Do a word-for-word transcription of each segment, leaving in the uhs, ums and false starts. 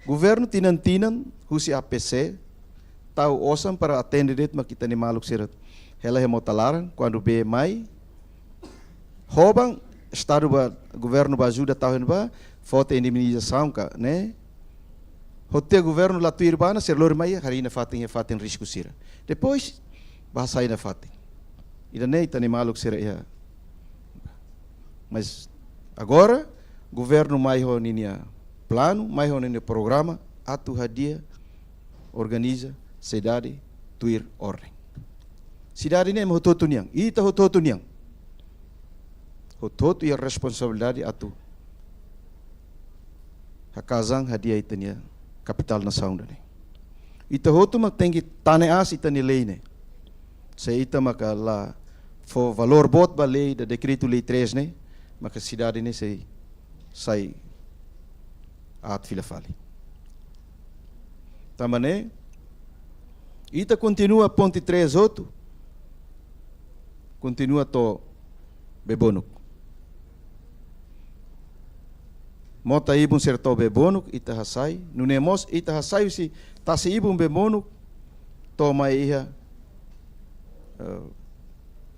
Governu tinan-tinan husi A P C tau osan para atende de'it mak ita-nia maluk sira hela iha mota laran, kuandu bee mai, hoban Estadu ba, governu ba ajuda tau iha ne'ebá, fó tiha indemnizasaun ka, ne'e. Hotu tiha governu la tuir ba ona, sira lori mai harii nafatin, iha fatin risku sira. Depois, bá hasai nafatin. Ida-ne'e ita-nia maluk sira iha. Mas agora, governu mai ho ninia planu, mai ho ninia programa, atu hadi'a, organiza sidade tuir orden. Sidade ne'e ema hotu-hotu nian, ita hotu-hotu nian. Hotu-hotu iha responsabilidade atu haka'as an hadi'a ita-nia kapitál nasaun ida-ne'e. Ita hotu mak tenke tane aas ita-nia lei ne'e. Se ita maka la fó valór boot ba lei ida, dekretu-lei três ne'e, maka sidade ne'e sei sai aat fila fali. Tanba ne'e, ita kontinua ponte três hotu, kontinua to'o Bebonuk. Mota ibun sira to'o Bebonuk, ita hasai. Nune'e mós, ita hasai husi tasi ibun Bebonuk, to'o mai iha, eh,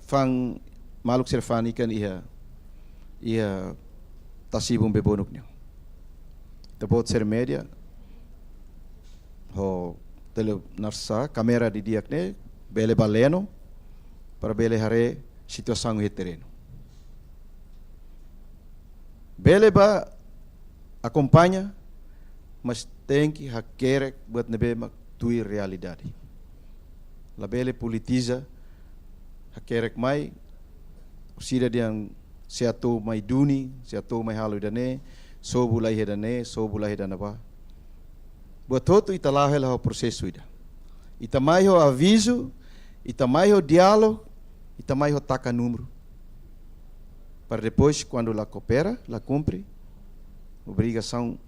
fa'an maluk sira fa'an ikan iha, iha tasi ibun Bebonuk nian. Ita-boot sira média, ho tele narsa, kámera didi'ak ne'e, bele ba leno, para bele haree situasaun iha terrenu. Bele ba akompaña, mas tenke hakerek buat ne'ebé mak tuir realidade. Labele politiza, hakerek mai, orsida dehan se atu mai duni, se atu mai halo ida-ne'e, sobu laiha ida-ne'e, sobu laiha ida-ne'ebá. Buat hotu ita la'o hela ho prosesu ida. Ita mai ho avizu, ita mai ho diálogu, ita mai ho taka númeru. Para depois, kuandu la koopera, la kumpre, obrigasaun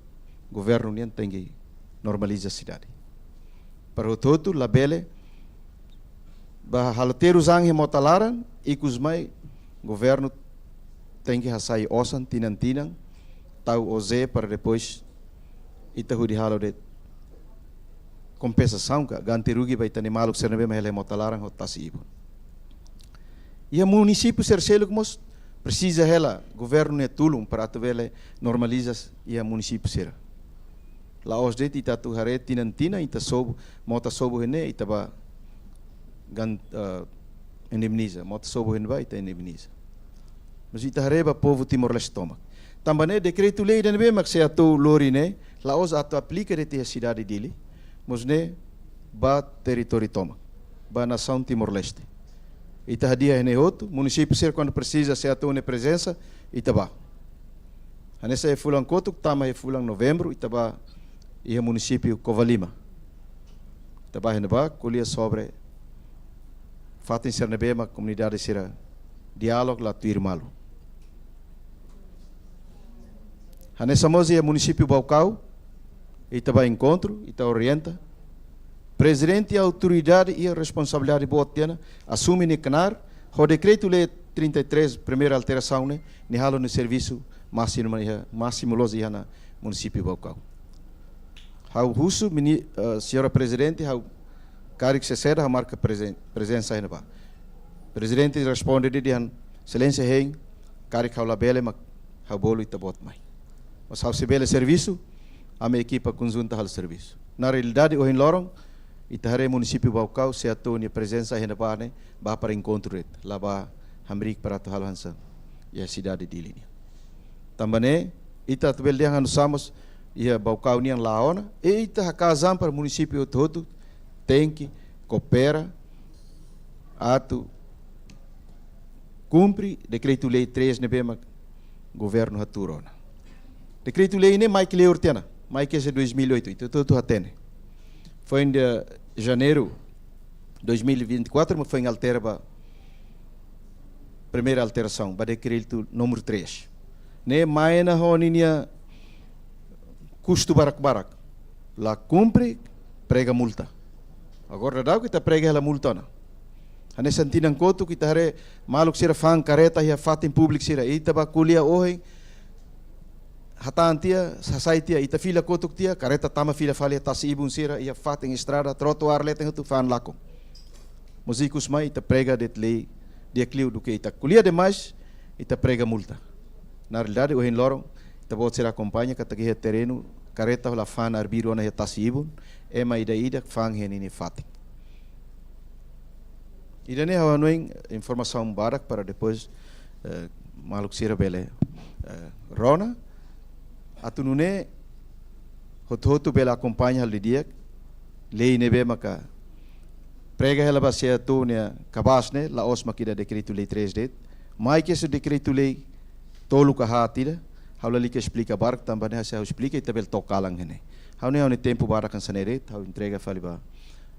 governu nian tenke normaliza sidade. Para hotu-hotu labele ba halo terus an iha mota laran, ikus mai governu tenke hasai osan tinan-tinan, tau O Z para depois ita hodi halo de'it kompensasaun ka ganti rugi ba ita-nia maluk sira ne'ebé mak hela iha mota laran ho tasi ibun. Iha munisípiu sira seluk mós presiza hela governu nia tulun para atu bele normaliza iha munisípiu sira. La'ós de'it ita atu haree tinan-tinan ita sobu, mota sobu iha ne'e ita ba gan-, eh, indemniza, mota sobu iha ne'ebá ita indemniza. Mas ita haree ba povu Timor-Leste tomak. Tanba ne'e dekretu-lei ida ne'ebé mak sei atu lori ne'e, la'ós atu aplika de'it iha sidade Dili, mas ne'e ba territóriu tomak, ba nasaun Timor-Leste. Ita hadi'a iha ne'e hotu, munisípiu sira kuandu presiza SEATOU nia prezensa, ita ba. Hanesan iha fulan kotuk, tama iha fulan Novembru, ita ba iha munisípiu Covalima. Ita ba iha ne'ebá, ko'alia sobre fatin sira ne'ebé mak komunidade sira diálogu la tuir malu. Hanesan mós iha munisípiu Baucau, ita ba enkontru, ita orienta. Prezidente autoridade iha responsabilidade boot tiha ona, asume nia knaar, ho dekretu-lei trinta e três, primeira alterasaun ne'e, nia halo nia servisu másimu iha, másimu loos iha ona munisípiu Baucau. Ha'u husu, mini-, eh, señora Prezidente, ha'u karik sé-sé ida, ha'u marka prezen-, prezensa iha ne'ebá. Prezidente responde dehan, Exelénsia hein, karik ha'u labele mak ha'u bolu ita-boot mai. Mas ha'u sei bele servisu, ami ekipa konjunta halo servisu. Na realidade, ohin loron, ita haree munisípiu Baucau, SEATOU nia prezensa iha ne'ebá ne'e, ba para enkontru de'it, la ba hamriik para atu halo hanesan iha sidade Dili nian. Tanba ne'e, ita atu bele dehan hanesan mós iha Baucau nian la'o ona, i ita haka'as an para munisípiu hotu-hotu tenke koopera atu kumpre dekretu-lei três ne'ebé mak governu hatuur ona. Dekretu-lei ne'e mai kleur tiha ona, mai kese dois mil e oito, ita hotu-hotu hatene. Foin iha janeiru dois mil e vinte e quatro, mas foin altera ba primeira alterasaun, ba dekretu númeru três. Ne'e mai ona ho ninia kustu barak-barak. La kumpre, prega multa. Agora daudaun ita prega hela multa ona. Hanesan tinan kotuk ita haree maluk sira fa'an kareta iha fatin públiku sira. Ita ba ko'alia ohin, hatán tiha, hasai tiha, ita fila kotuk tiha, karreta tama fila fali iha tasi-ibun sira, iha fatin estrada, trotuár leten hotu fa'an lakon. Mós ikus mai ita prega de'it lei di'ak liu duké ita ko'alia demais, ita prega multa. Na realidade, ohin loron, ita-boot sira akompaña katak iha terrenu, karreta hola fa'an arbiru ona iha tasi-ibun, ema ida-idak fa'an iha ninia fatin. Ida-ne'e ha'u hanoin informasaun barak para depois, eh, maluk sira bele, eh, rona. Atu nune'e hotu-hotu bele akompaña halo didi'ak, lei ne'ebé maka prega hela ba SEATOU nia kabaas ne'e, la'ós mak ida dekretu-lei três de'it, maibé dekretu-lei tolu ka haat ida, ha'u lalika esplika barak, tanba ne'e se ha'u esplika, ita bele to'o kalan iha ne'e. Ha'u-nia, ha'u-nia tempu barak hanesan ne'e de'it, ha'u entrega fali ba,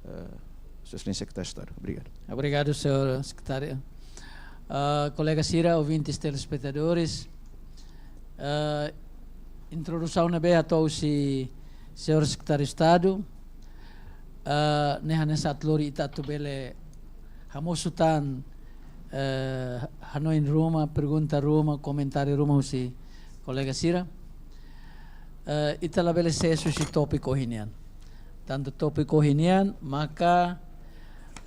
eh, Sua Exelénsia Sekretáriu Estadu. Obrigadu. Obrigadu, señór sekretáriu. Ah, kolega sira, ouvintes, telespetadores, ah, introdusaun ne'ebé hato'o husi señór Sekretáriu Estadu, ah, ne'e hanesan atu lori ita atu bele hamosu tan, eh, hanoin ruma, pergunta ruma, komentáriu ruma husi kolega sira. Eh, ita labele sesu husi tópiku ohin nian. Tantu tópiku ohin nian, maka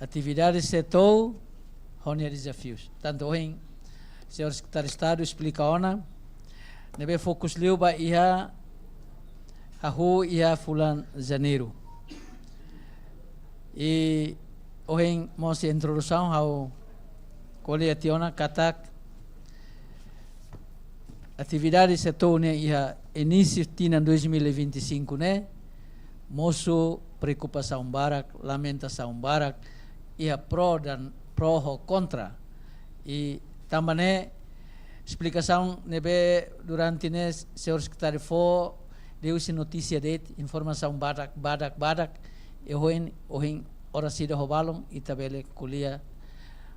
atividade SEATOU ho nia dezafius. Tantu ohin, señór Sekretáriu Estadu esplika ona, ne'ebé fokus liu ba iha hahú iha fulan Janeiru. I ohin mós iha introdusaun ha'u ko'alia tiha ona katak atividade SEATOU ne'e iha inísiu tinan dois mil e vinte e cinco ne'e mosu preokupasaun barak, lamentasaun barak, iha pro dan pro ho kontra. I tanba ne'e esplikasaun ne'ebé durante ne'e señór sekretáriu fó, liuhusi notísia de'it, informasaun badak, badak, badak, i ohin, ohin oras ida ho balun, ita bele ko'alia,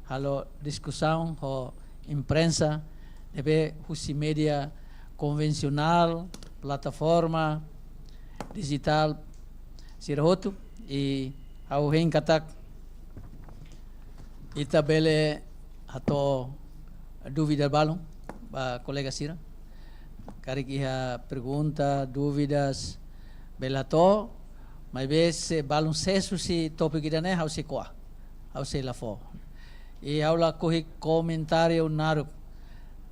halo diskusaun ho imprensa, ne'ebé husi média konvensionál, plataforma dijitál, sira hotu, i ha'u hein katak ita bele hato'o dúvida balun ba kolega sira. Karik iha pergunta, dúvidas, bele hato'o, maibé se balun sesu husi tópiku ida-ne'e ha'u sei ko'a, ha'u sei la fó. I ha'u lakohi komentáriu naruk.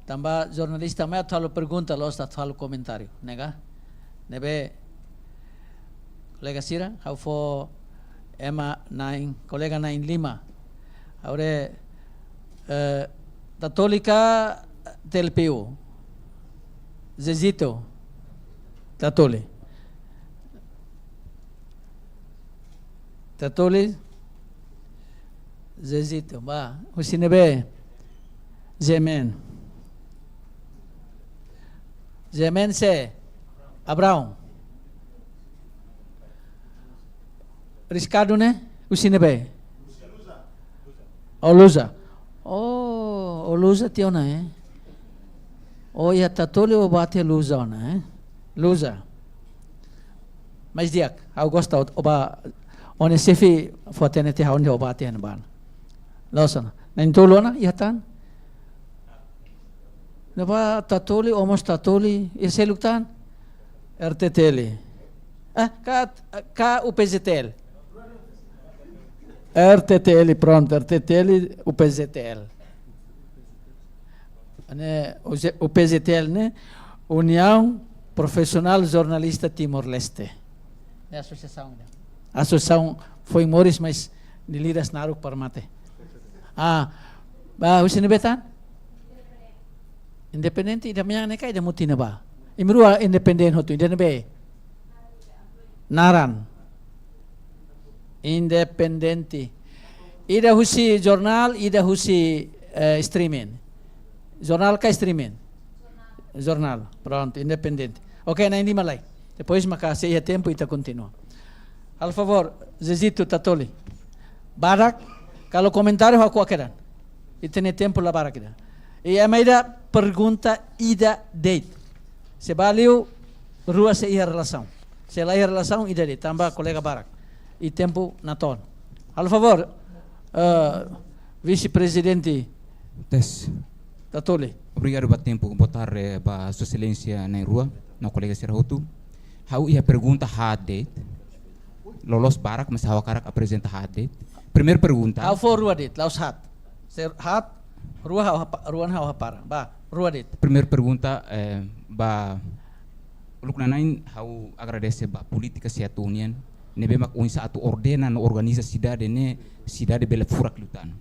Tanba jornalista mai atu halo pergunta, la'ós atu halo komentáriu, ne'e ka? Ne'ebé, kolega sira, ha'u fó ema na'in, kolega na'in-lima. Ha'u haree, eh, Tatoli ka T L P U? Zezito. Tatoli. Tatoli. Zezito, ba. Husi ne'ebé? G M N. G M N sé? Abraão. Riscado ne'e? Husi ne'ebé? Ó Luza. Ó, ó Luza tiha ona, eh? Ó iha Tatoli ó bá tiha Luza ona, eh? Luza. Mais di'ak, ha'u gosta ó, ó bá, ó-nia xefe fó-hatene tiha ha'u ne'e ó bá tiha ne'ebá. Loos ona. Na'in-tolu ona, iha tan? Ne'ebá Tatoli, ó mós Tatoli, iha seluk tan? R T T L. Ah, ka, ka U P Z T L? R T T L, prontu, R T T L, U P Z T L. Ne'e, U Z, U P Z T L ne'e, União Profissional Jornalista Timor-Leste. Ne'e asosiasaun ne'e. Asosiasaun foin moris, mas nia lideransa naruk para mate. Ah, ba, husi ne'ebé tan? Independente, ida mean ne'e ka ida mutin ne'ebá? Imi rua independente hotu, ida ne'ebé? Naran. Independente. Ida husi jornál, ida husi, eh, streaming. Jornál ka streaming? Jornál. Prontu, independente. Oke, na'in-lima lai. Depois maka se iha tempu ita kontinua. Halo favór, Zezito, Tatoli. Barak, kalau komentáriu ha'u ko'a kedan. Ita-nia tempu la barak ida. I ema ida pergunta ida de'it. Se bá liu rua se iha relasaun. Se la iha relasaun ida de'it, tanba kolega barak. I tempu natoon. Halo favór, eh, Vise-Prezidente. Tes. Tatoli. Obrigadu ba tempu. Boa tarde ba Sua Exelénsia na'in-rua. no kolega sira hotu. Ha'u iha pergunta haat de'it. Loloos barak, mas ha'u hakarak aprezenta haat de'it. Primeiru pergunta. Ha'u fó rua de'it, la'ós haat. Se haat, rua ha'u hapa-, rua ha'u hapara. Ba, rua de'it. Primeiru pergunta, eh, ba, uluk nanain ha'u agradese ba polítika SEATOU nian, ne'ebé mak oinsá atu ordena no organiza sidade ne'e, sidade bele furak liután.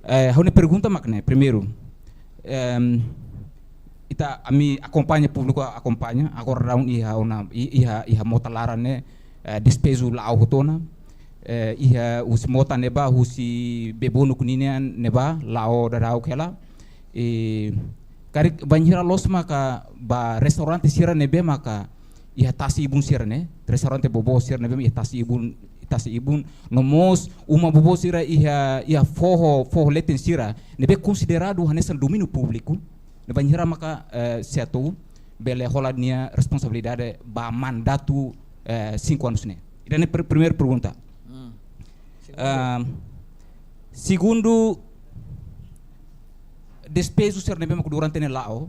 Eh, ha'u-nia pergunta mak ne'e, primeiru, em, ita, ami akompaña, públiku akompaña, agora daudaun iha ona, i-, iha, iha mota laran ne'e, eh, despeju la'o hotu ona, eh, iha husi mota ne'ebá, husi Bebonuk ninian ne'ebá, la'o daudauk hela. I karik bainhira loos maka ba restaurante sira ne'ebé maka iha tasi ibun sira ne'e, restaurante boboot sira ne'ebé iha tasi ibun, tasi ibun, no mós uma boboot sira iha, iha foho, foho leten sira ne'ebé konsideradu hanesan domíniu públiku, ne'e bainhira maka, eh, SEATOU bele hola nia responsabilidade ba mandatu, eh, cinco anos ne'e. Ida-ne'e per-, primeiru pergunta. Hmm. Segundu. Ah, segundu, despeju sira ne'ebé mak durante ne'e la'o,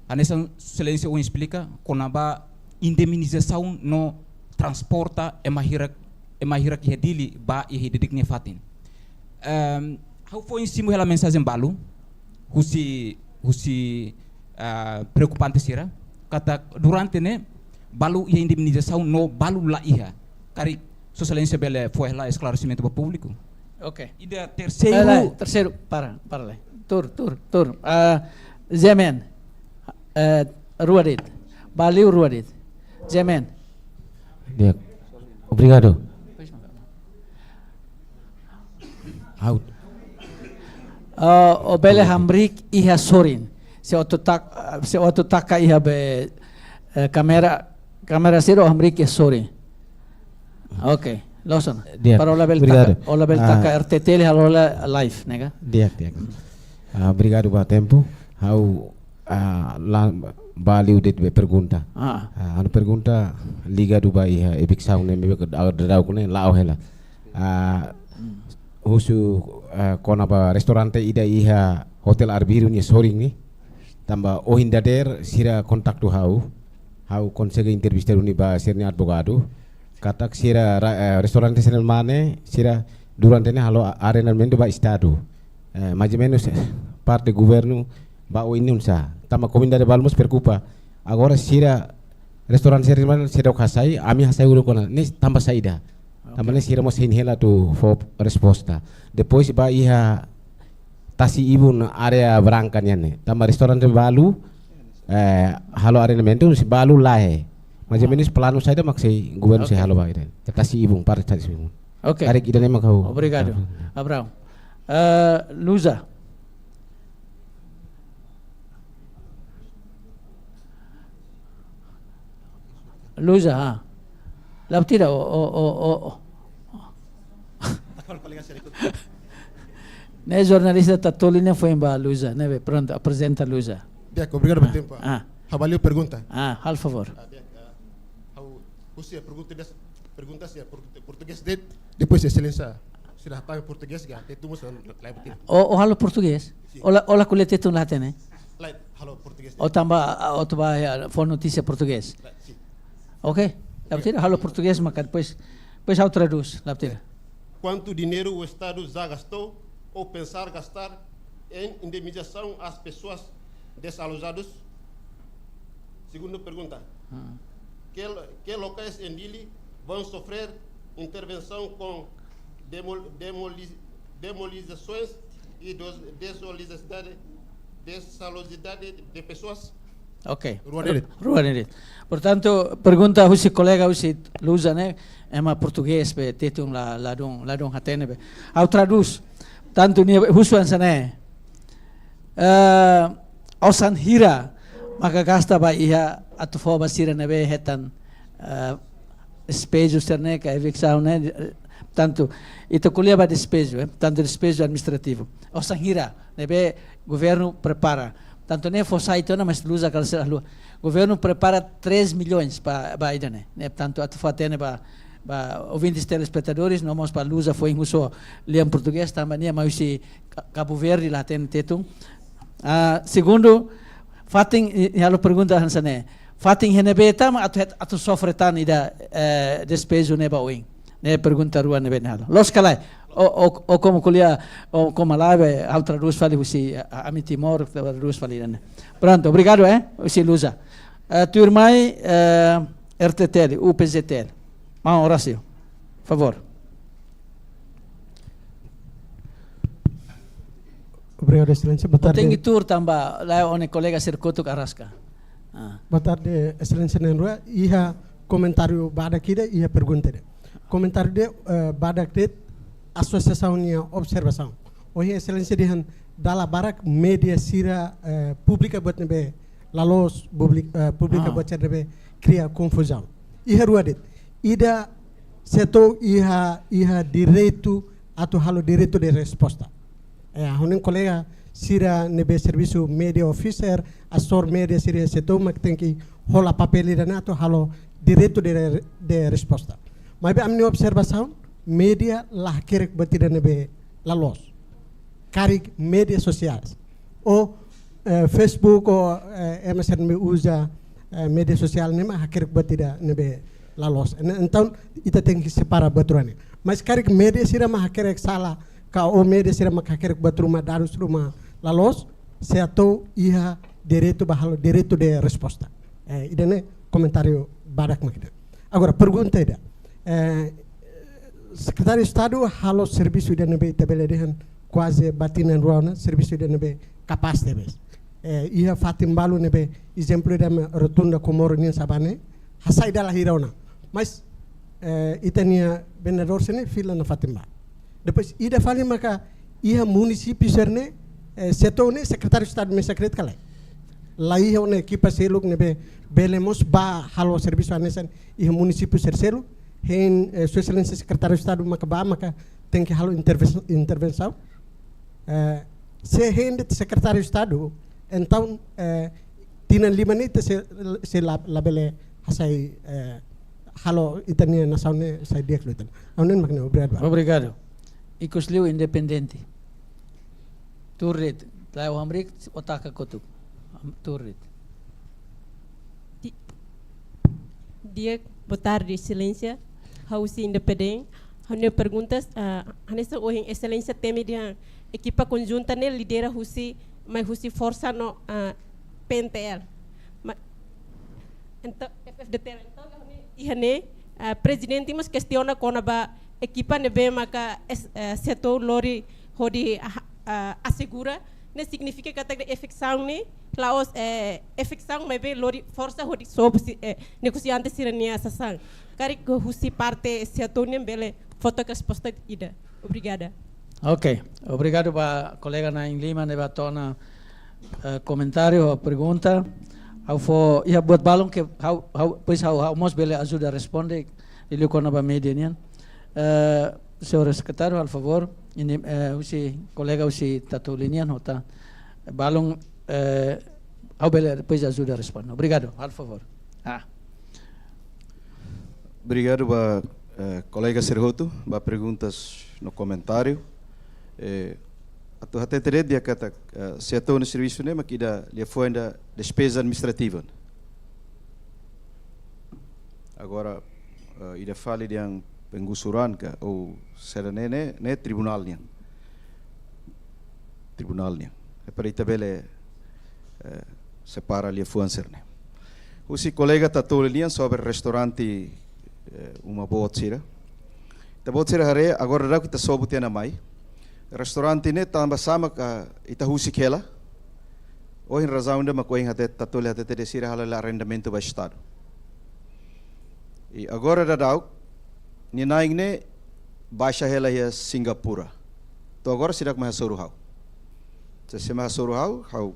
hanesan Sua Exelénsia ohin esplika, kona-ba indemnizasaun no transporta ema hirak, ema hirak iha Dili ba iha ida-idak nia fatin. Em, ha'u foin simu hela mensajen balu, husi, husi, ah, preokupante sira, katak durante ne'e balu iha indemnizasaun no balu la iha. Karik Sua Exelénsia bele fó hela esklaresimentu ba públiku. Ok. Ida terseiru. Eh, lae, terseiru, para, para lae. Tuur, tuur, tuur. Ah, Zemen, eh, rua de'it. Ba liu rua de'it. Zemen. Di'ak. Obrigadu. Ha'u. Ah, ó bele hamriik iha sorin. Se ó atu tak-, se ó atu taka iha be, eh, kámera, kámera sira ó hamriik iha sorin. Ok, loos ona. Di'ak. Para ó labele taka, obrigadu. Ó labele taka, ah, R T T L halo hela live, ne'e ka? Di'ak, di'ak. Ah, obrigadu ba tempu. Ha'u, ah, la, ba liu de'it be pergunta. Ah. Ah, ha'u-nia pergunta ligadu ba iha eviksaun ne'ebé daudaun ne'e la'o hela. Ah, husu, ah, kona-ba restaurante ida iha Hotel Arbiru nia sorin ne'e. Tanba ohin dadeer sira kontaktu ha'u. Ha'u konsege entrevista duni ba sira-nia advogadu. Katak sira ra-, eh, restaurante sira mane, sira durante ne'e halo a-, arrendamentu ba Estadu. Eh, mais ou menos, eh, parte governu ba oin ne'e oinsá. Tanba komunidade balu mós preokupa. Agora sira restaurante sira mane sira hasai, ami hasai uluk ona. Ne'e tanba saida. Tanba, ok, ne'e sira mós hein hela atu fó resposta. Depois ba iha tasi ibun área branka nian ne'e. Tanba restaurante balu, eh, halo arrendamentu, se balu lae. Mais ou menos planu saida mak sei governu sei, ok, halo ba ida. Tasi ibun, parte tasi ibun. Ok. Karik ida-ne'e mak ha'u. Obrigadu. Abraão. Eh, Luza. Luza, ha. Labele tira, o, o, o, o, o. Ne'e jornalista Tatoli ne'e foin ba Luza, ne'ebé prontu, aprezenta Luza. Di'ak, obrigadu ba tempu. Ah. Ha'u ba liu pergunta. Ah, halo favór. Ah, di'ak, ah, ha'u husu iha pergunta des-, pergunta iha portu-, portugés de'it, depois Exelénsia sira hatama portugés ka, te tumus la, la, la, la. Ó, ó halo portugés? Sin. Ó la, ó la ko'alia Tetun la hatene? Lae, halo portugés. Ó tanba, ah, ó tanba, ya, fó notísia portugés. Lae, sin. Ok, labele tira, halo portugés maka depois, depois ha'u tradús, labele tira. Quanto dinheiro o Estado já gastou ou pensar gastar em indemnização às pessoas desalojadas? Segunda pergunta. Ah. Que lo-, que locais em Dili vão sofrer intervenção com demol-, demoli-, demolições e dos-, desalojadas, desalojadas de pessoas? Ok. Rua ne'e de'it. Rua ne'e de'it. Portantu, pergunta husi kolega husi Luza ne'e, ema portugés be Tetun la, ladún, ladún hatene be. Ha'u tradús. Tantu nia husu hanesan ne'e. Eh, osan hira maka gasta ba iha atu fó ba sira ne'ebé hetan, eh, despeju sira ne'e ka eviksaun ne'e, eh, tantu ita ko'alia ba despeju, eh, tantu despeju administrativu. Osan hira ne'ebé governu prepara. Tantu ne'e fó sai tiha ona, mas Luza kala sira haluha. Governu prepara três milhões ba, ba ida-ne'e. Ne'e, tantu atu fó hatene ba, ba ouvintes telespetadores, no mós ba Luza foin husu lian portugés, tanba nia mai husi Ka-, Cabo Verde, la hatene Tetun. Ah, segundu, fatin, i, i halo pergunta hanesan ne'e. fatin iha ne'ebé ita mak atu het-, atu sofre tan ida, eh, despeju ne'e ba oin. Ne'e pergunta rua ne'ebé nia halo. Loos ka lae? Ó, ó, ó komu ko'alia, ó komu malae, ha'u tradús fali husi, a, ami Timor, tradús fali ne'e. Pronto, obrigadu, eh, husi Luza. Eh, tuirmai, eh, R T T L, U P Z T L. Maun Horácio, favór. Obrigadu, Exelénsia. Boa tarde. Tenke tuur tanba lae, ó-nia kolega sira kotuk araska. Ah. Boa tarde, Exelénsia na'in-rua. Iha komentáriu badak ida, iha pergunta ida. Komentáriu ida, eh, badak ida, asosiasaun nia observasaun. Ohin Exelénsia dehan dala barak média sira, eh, publika buat ne'ebé la loos, publi-, eh, publika Ah. buat sira ne'ebé kria konfuzaun. Iha rua de'it. Ida SEATOU iha, iha direitu atu halo direitu de resposta. Eh, ha'u-nia kolega sira ne'ebé servisu media officer, asesór média sira SEATOU mak tenke hola papél ida-ne'e atu halo direitu de, de resposta. Maibé ami-nia observasaun, média la hakerek buat ida ne'ebé la loos. Karik média sosiais. Ou, eh, Facebook ou, eh, M S N ne'ebé uza, eh, média sosiál ne'e mak hakerek buat ida ne'ebé la loos. En-, entaun, ita tenke separa buat rua ne'e. Mas karik média sira mak hakerek sala, ka ou média sira mak hakerek buat ruma, dadus ruma la loos, SEATOU iha direitu ba halo, direitu de resposta. Eh, ida-ne'e komentáriu badak mak ida. Agora, pergunta ida. Eh, Sekretáriu Estadu halo servisu ida ne'ebé ita bele dehan kuaze ba tinan rua ona, servisu ida ne'ebé kapás tebes. Eh, iha fatin balu ne'ebé, ezemplu ida mak Rotunda Comoro nian Sabane, hasai dala hira ona. Mas, eh, ita-nia vendedór sira-ne'e fila nafatin bá. Depois, ida fali maka iha munisípiu sira-ne'e, eh, SEATOU ne'e Sekretáriu Estadu mesak de'it ka lae. La iha ona ekipa seluk ne'ebé bele mós bá halo servisu hanesan iha munisípiu sira seluk, hein, eh, Sua Exelénsia Sekretáriu Estadu maka bá, maka tenke halo interven-, intervensaun. Eh, se hein de'it Sekretáriu Estadu, entaun, eh, tinan lima ne'e ita sei, sei la, labele hasai, eh, halo ita-nia nasaun ne'e sai di'ak liután. Ha'u hanoin mak ne'e, obrigadu. Obrigadu. Ikusliu independente. Tuur de'it, lae, ó hamriik, ó taka kotuk. Am-, tuur de'it. Di-, di'ak, boa tarde, Exelénsia. Ha'u husi Independente. Ha'u-nia perguntas, ah, hanesan ohin Exelénsia temi dehan ekipa konjunta ne'e lidera husi, mai husi Forsa no, ah, P N T L. Ma-, entaun, F F D T L. Entaun, iha ne'e, ah, prezidente mós kestiona kona-ba ekipa ne'ebé maka es-, eh, SEATOU lori hodi, ah, ah, asegura, ne'e signifika katak de'it efesaun ne'e, la'ós, eh, efesaun maibé lori forsa hodi sobu si-, eh, negosiante sira-nia sasán. Karik husi parte SEATOU nian bele fó took resposta ida. Obrigada. Ok, obrigadu ba kolega na'in-lima ne'ebé hato'o ona, eh, komentáriu ou pergunta. Ha'u fó, iha buat balun ke ha'u, ha'u, depois ha'u, ha'u mós bele ajuda responde, liuliu kona-ba média nian. Eh, señór sekretáriu, halo favór, ne'e, eh, husi kolega husi Tatoli nian, hota balun, eh, ha'u bele depois ajuda responde. Obrigadu, halo favór. Ah. Obrigadu ba, eh, kolega sira hotu, ba perguntas no komentáriu. Eh, atu hatete de'it katak, eh, SEATOU nia servisu ne'e mak ida liafuan ida despeza administrativa. Agora, eh, ida fali dehan penggusuran ka, ou saida ne'e, ne'e, ne'e tribunál nian. Tribunál nian. Ne'e para ita bele, eh, separa liafuan sira-ne'e. Husi kolega Tatoli nian sobre restaurante, eh, uma boot sira. Ita-boot sira haree, agora daudauk ita sobu tiha ona mai. Restaurante ne'e tanba sá maka ita husik hela. Ohin razaun ida mak ohin hatete, Tatoli hatete dehan sira halo hela arrendamentu ba Estadu. I agora daudauk, nia na'in ne'e baixa hela iha Singapura. To'o agora seidauk mai hasoru ha'u. Se, se mai hasoru ha'u, ha'u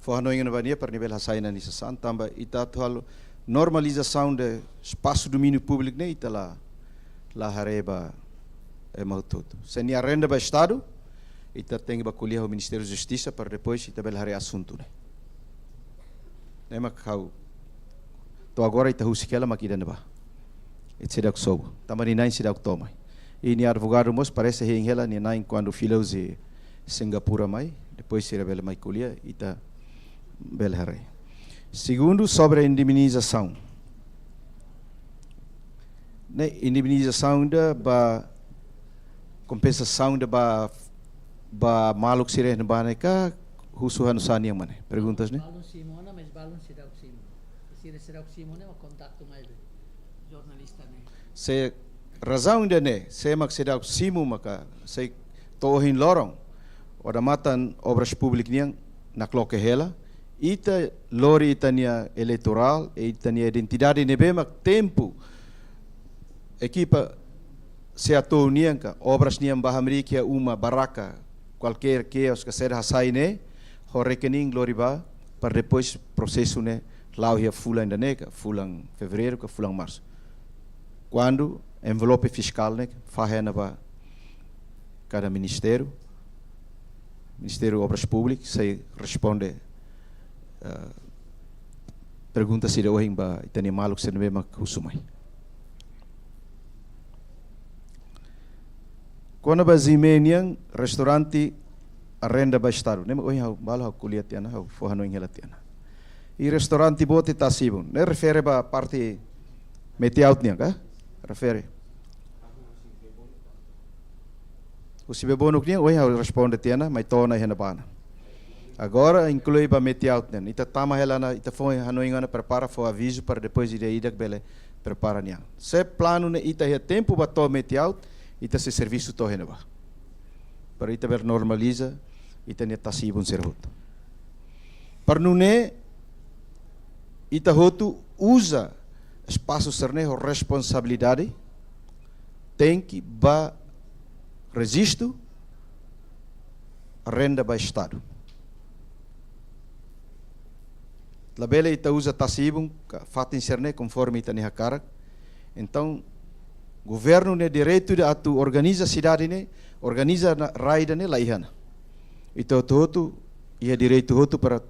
fó hanoin ona ba nia para nia bele hasai ona nia sasán, tanba ita atu halo normalizasaun de espasu domíniu públiku ne'e ita la, la haree ba ema hotu-hotu. Se nia arrenda ba Estadu, ita tenke bá ko'alia ho Ministériu Justisa para depois ita bele haree asuntu ne'e. Ne'e mak ha'u, to'o agora ita husik hela mak ida-ne'ebá. Ita seidauk sobu. Tanba nia na'in seidauk to'o mai. I nia advogadu mós parese hein hela nia na'in kuandu fila husi Singapura mai. Depois sira bele mai ko'alia, ita bele haree. Segundu, sobre indemnizasaun. Ne'e, indemnizasaun ida ba, kompensasaun ida ba, ba maluk sira ne'ebá ne'e ka, husu hanusá nian mak ne'e? Perguntas ne'e? Balun simu ona, mas balun seidauk simu. Sira seidauk simu ne'e, mak kontaktu mai be jornalista ne'e. Se razaun ida-ne'e, sé mak seidauk simu maka, sei to'o ohin loron, odamatan Obras Públikas nian nakloke hela, ita lori ita-nia eleitorál, ita-nia identidade ne'ebé mak tempu ekipa SEATOU nian ka, obras nian ba hamriik iha uma barraka, kualkér kios ka saida hasai ne'e, ho rekening lori bá, para depois prosesu ne'e la'o iha fulan ida-ne'e ka, fulan Fevereiru ka, fulan Marsu. Kuandu envelope fiskál ne'e fahe ona ba kada ministériu, Ministériu Obras Públikas, sei responde, eh, pergunta sira ohin ba ita-nia maluk sira ne'ebé mak husu mai. Kona-ba Zimé nian, restaurante arrenda ba Estadu. Ne'e mak ohin ha'u, balu ha'u ko'alia tiha ona, ha'u fó hanoin hela tiha ona. I restaurante boot iha Tasibun. Ne'e refere ba parte Metiaut nian ka? Refere. Husi Bebonuk nian, ohin ha'u responde tiha ona, mai to'o ona iha ne'ebá ona. Agora, inklui ba Metiaut nian. Ita tama hela ona, ita fó hanoin ona, prepara, fó avizu para depois ida-idak bele prepara nian. Se planu ne'e ita iha tempu ba to'o Metiaut, ita sei servisu to'o iha ne'ebá. Para ita bele normaliza ita-nia Tasibun sira hotu. Para nune'e ita hotu uza espasu sira-ne'e ho responsabilidade, tenke ba rejistu, arrenda ba Estadu. Labele ita uza Tasibun ka fatin sira-ne'e konforme ita-nia hakarak. Entaun, governu nia direitu atu organiza sidade ne'e, organiza ona rai ida-ne'e la iha ona. Ita hotu-hotu iha direitu hotu para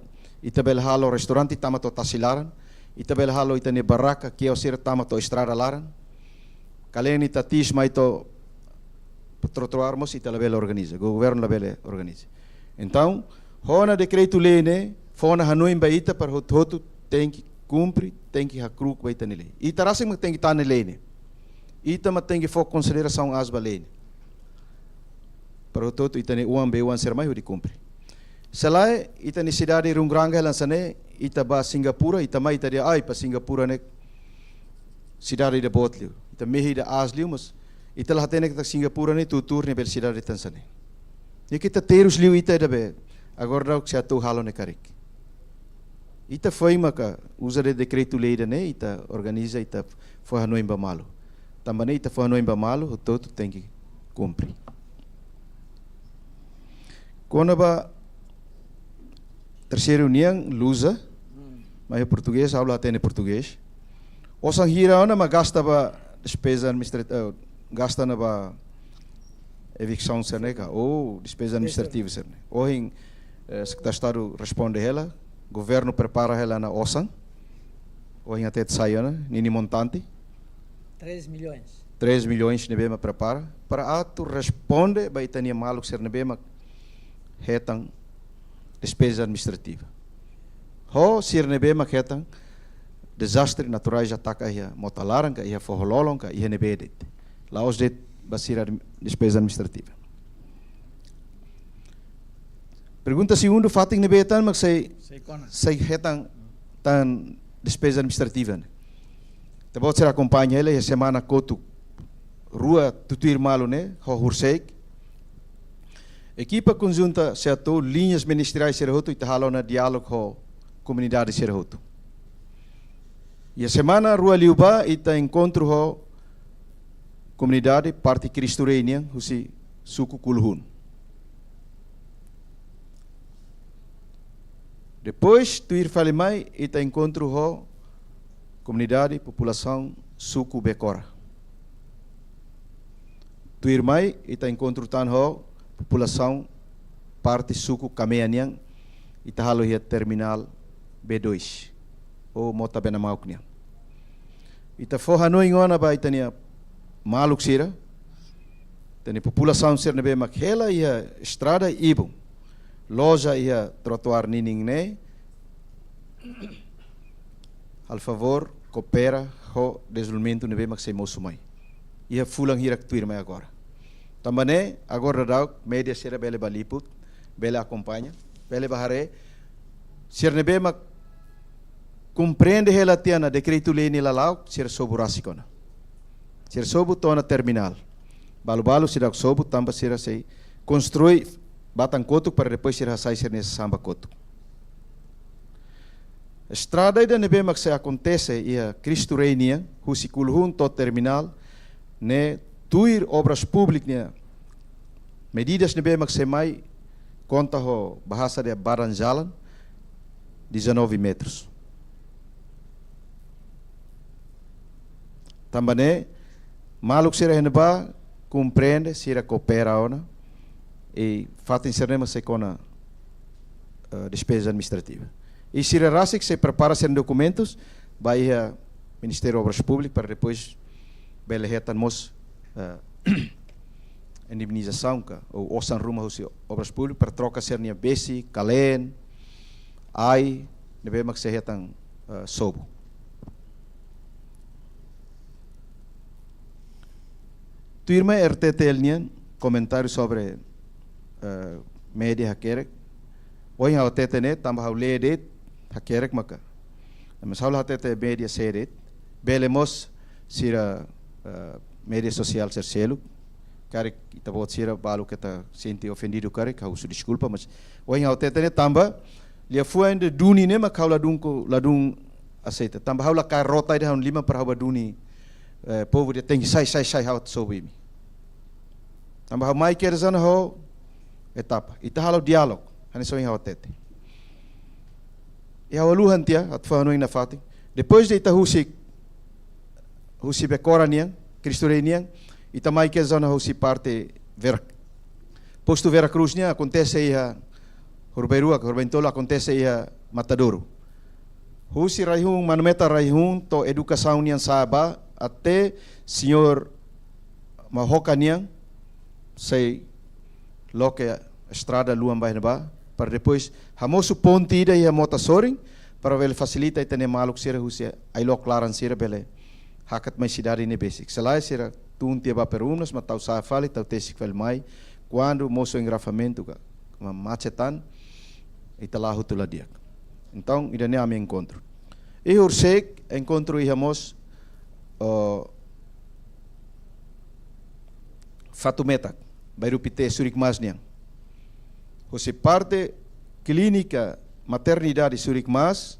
ita bele halo restaurante tama to'o tasi laran, ita bele halo ita-nia barraka, kios sira tama to'o estrada laran. Kalen ita tis mai to'o trotoar mós ita labele organiza, governu labele organiza. Entaun, ho ona dekretu-lei ne'e, fó ona hanoin ba ita para hotu-hotu tenke kumpre, tenke hakru'uk ba ita-nia lei. Ita rasik mak tenke tane lei ne'e. Ita mak tenke fó konsiderasaun aas ba lei ne'e. Para hotu-hotu ita-nia oan, bei-oan sira mai hodi kumpre. Se lae, ita-nia sidade runguranga hela hanesan ne'e, ita ba Singapura, ita mai ita dehan, ai, ba Singapura ne'e sidade ida boot liu. Ita mehi ida aas liu, mas ita la hatene katak Singapura ne'e tuur-tuur ne'e bele sidade hanesan ne'e. Ne'e ita terus liu ita ida be, agora daudaun SEATOU halo ne'e karik. Ita foin maka uza de'it dekretu-lei ida-ne'e, ita organiza, ita fó hanoin ba malu. Tanba ne'e ita fó hanoin ba malu, hotu-hotu tenke kumpre. Kona-ba terseiru nian, Luza, mai portugés, ha'u la hatene portugés. Osan hira ona mak gasta ba despeza administrativa, eh, gasta ona ba eviksaun sira-ne'e ka, ou despeza administrativa sira-ne'e. Ohin, eh, Sekretáriu Estadu responde hela, governu prepara hela ona osan. Ohin hatete sai ona, ninia montante. Três milhões. Três milhões ne'ebé mak prepara, para atu responde ba ita-nia maluk sira ne'ebé mak hetan despeza administrativa. Ho sira ne'ebé mak hetan dezastre naturais, ataka iha mota laran ka, iha foho-lolon ka, iha ne'ebé de'it. La'ós de'it ba sira admi-, despeza administrativa. Pergunta segundu, fatin ne'ebé tan mak sei, sei kona, sei hetan tan despeza administrativa ne'e. Ita-boot sira akompaña hela iha semana kotuk rua tutuir malu ne'e, ho horiseik. Ekipa konjunta SEATOU, liñas ministeriais sira hotu, ita halo ona diálogu ho komunidade sira hotu. Iha semana rua liubá, ita enkontru ho komunidade parte Cristo Rei nian, husi suku Kuluhun. Depois, tuir fali mai, ita enkontru ho komunidade, populasaun suku Bekora. Tuirmai, ita enkontru tan ho populasaun parte suku Kamea nian, ita halo iha terminál B dois, ou mota bena-mauk nian. Ita fó hanoin ona ba ita-nia maluk sira, ita-nia populasaun sira ne'ebé mak hela iha estrada ibun, loja iha trotoar ninin ne'e, halo favór, koopera ho dezenvolvimentu ne'ebé mak sei mosu mai iha fulan hirak tuirmai agora. Tanba ne'e, agora daudaun média sira bele ba liput, bele akompaña, bele ba haree, sira ne'ebé mak komprende hela tiha ona dekretu-lei ne'e lala'ok, sira sobu rasik ona. Sira sobu to'o ona terminál. Balu-balu sira sobu tanba sira sei konstrui ba tan kotuk para depois sira hasai sira-nia sasán ba kotuk. Estrada ida ne'ebé mak sei akontese iha Cristo Rei nian, husi Kuluhun to'o terminál, ne'e tuir Obras Públikas nia medidas ne'ebé mak sei mai konta ho bahasa de badan jalan, dezanove metros. Tanba ne'e, maluk sira iha ne'ebá komprende, sira koopera ona, i fatin sira-ne'e mak sei kona, eh, despeza administrativa. I sira rasik sei prepara sira-nia dokumentus, ba iha Ministériu Obras Públikas, para depois bele hetan mós, eh, indemnizasaun ka, ou osan ruma husi Obras Públikas, para troka sira-nia besi, kaleen, ai, ne'ebé mak sei hetan, eh, sobu. Tuirmai R T T L nian komentáriu sobre, eh, média hakerek. Ohin ha'u hatete ne'e, tanba ha'u lee de'it, hakerek maka. Mas ha'u la hatete média sé de'it. Bele mós sira, eh, média sosiál sira seluk. Karik ita-boot sira balu ke ita sente ofendidu karik, ha'u husu deskulpa, mas ohin ha'u hatete ne'e tanba, liafuan ida duni ne'e mak ha'u ladún ko, ladún aseita. Tanba ha'u la kaer rota ida ha'u-nia liman para ha'u ba duni, eh, povu dehan tenke sai, sai, sai, ha'u atu sobu imi. Tanba ha'u mai kedas ona ho etapa. Ita halo diálogu, hanesan ohin ha'u hatete. I ha'u haluha tiha, atu fó-hanoin nafatin. Depois de ita husik, husi Becora nian, Cristo Rei nian, ita mai kedas ona husi parte Vera-, postu Vera Cruz nian, akontese iha Horibainrua, Horibaintolu akontese iha Matadouro. Husi rai-hun, Manu Meta rai-hun, to'o edukasaun nian sa'e ba, até señór Mahoka nian, sei loke estrada luan ba iha ne'ebá, para depois hamosu ponte ida iha mota sorin, para bele fasilita ita-nia maluk sira husi ailok laran sira bele hakat mai sidade ne'e besik. Se lae sira tun tiha ba Perumnas, mak tau sa'e fali, tau tesik fali mai, kuandu mosu engarrafamentu ka, ma-, macet tan, ita la hotu la di'ak. Entaun, ida-ne'e ami enkontru. I horisehik enkontru iha mós, oh, fatin metak, Bairru Pité, Surikmas nian. Husi parte klínika maternidade Surikmas,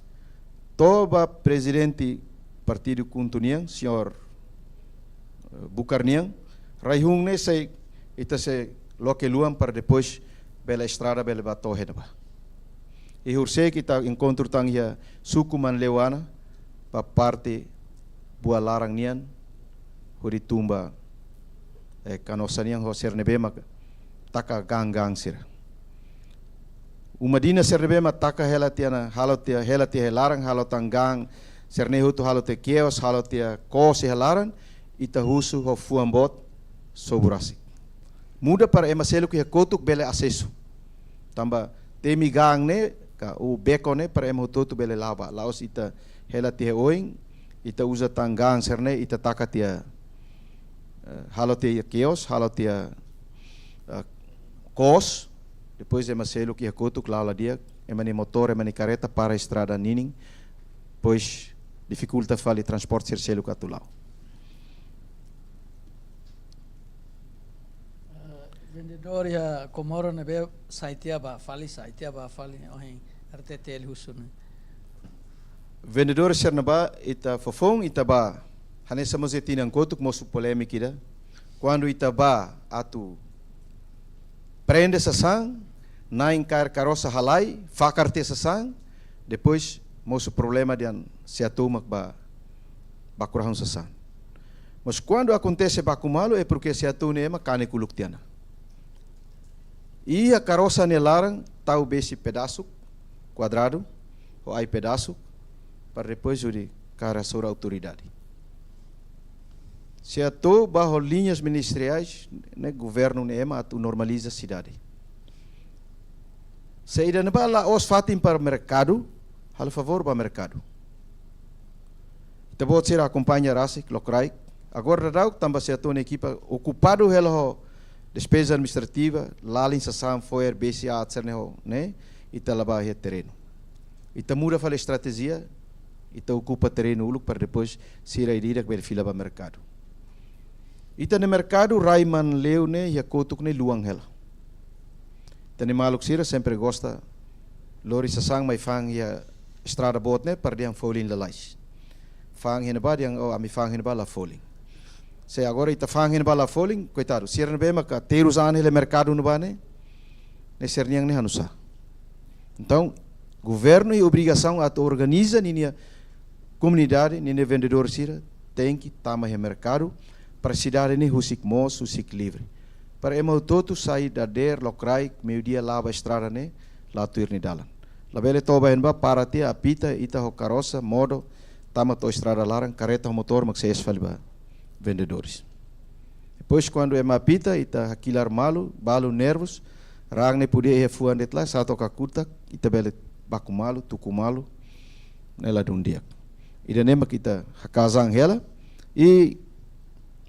to'o ba prezidente partidu KHUNTO nian, señór, eh, Bucar nian, rai-hun ne'e sei, ita sei loke luan para depois bele estrada bele ba to'o iha ne'ebá. I horisehik ita enkontru tan iha suku Manleuana, ba parte Bualaran nian, hodi tun ba, eh, Canossa nian ho sira ne'ebé mak taka gaan-gaan sira. Uma dinas sira ne'ebé mak taka hela tiha ona, halo tiha, hela tiha iha laran, halo tan gaan sira-ne'e hotu, halo tiha kios, halo tiha koos iha laran, ita husu ho fuan boot, sobu rasik. Muda para ema seluk iha kotuk bele asesu. Tanba temi gaan ne'e, ka ou beku ne'e, para ema hotu-hotu bele la'o ba. La'ós ita hela tiha oin, ita uza tan gaan sira-ne'e, ita taka tiha, eh, halo tiha kios, halo tiha, eh, koos, depois ema seluk iha kotuk la'o la di'ak, ema nia motór, ema nia karreta para estrada ninin, depois difikulta fali transporte sira seluk atu la'o. Eh, vendedór iha Comoro ne'ebé sai tiha ba fali, sai tiha ba fali, ohin R T T L husu ne'e. Vendedór sira-ne'ebá, ita foufoun, ita bá, hanesan mós iha tinan kotuk mosu polémika ida. Kuandu ita bá atu prende sasán, na'in kaer karosa halai, fakar tiha sasán, depois mosu problema dehan SEATOU mak bá, bá baku rahun sasán. Mas kuandu akontese baku malu, é porque SEATOU ne'e ema kanek uluk tiha ona. Iha karosa nia laran, tau besi pedasuk, kuadradu, ho ai pedasuk, para depois hodi kaer hasoru autoridade. SEATOU bá ho liñas ministeriais, ne'e governu nia ema atu normaliza sidade. Se ida-ne'ebá la'ós fatin para merkadu, halo favór bá merkadu. Ita-boot sira akompaña rasik, lokraik. Agora daudaun tanba SEATOU nia ekipa okupadu hela ho despeza administrativa, lalin sasán, fo'er, besi, aat sira-ne'e ho, ne'e, ita la bá iha terrenu. Ita muda fali estratéjia, ita okupa terrenu uluk para depois sira ida-idak bele fila ba merkadu. Ita-nia merkadu rai Manleu ne'e, iha kotuk ne'e luan hela. Ita-nia maluk sira sempre gosta lori sasán mai fa'an iha estrada boot ne'e para dehan folin lalais. Fa'an iha ne'ebá dehan, oh, ami fa'an iha ne'ebá la folin. Se agora ita fa'an iha ne'ebá la folin, koitadu, sira ne'ebé maka terus an hela merkadu ne'ebá ne'e, ne'e sira-nian ne'e hanusá. Entaun, governu iha obrigasaun atu organiza ninia komunidade, ninia vendedór sira tenke tama iha merkadu, para sidade ne'e husik moos, husik livre. Para ema hotu-hotu sai dadeer, lokraik, meiudia la'o ba estrada ne'e, la tuir nia dalan. Labele to'o ba iha ne'ebá, para tiha, apita, ita ho karosa, modo, tama to'o estrada laran, karreta ho motór mak sees fali ba vendedores. Depois, kuandu ema apita, ita hakilar malu, balu nervus, raan ne'e pude iha fuan de'it lae, sa'e to'o kakutak, ita bele baku malu, tuku malu, ne'e ladún di'ak. Ida-ne'e mak ita hakaas an hela, i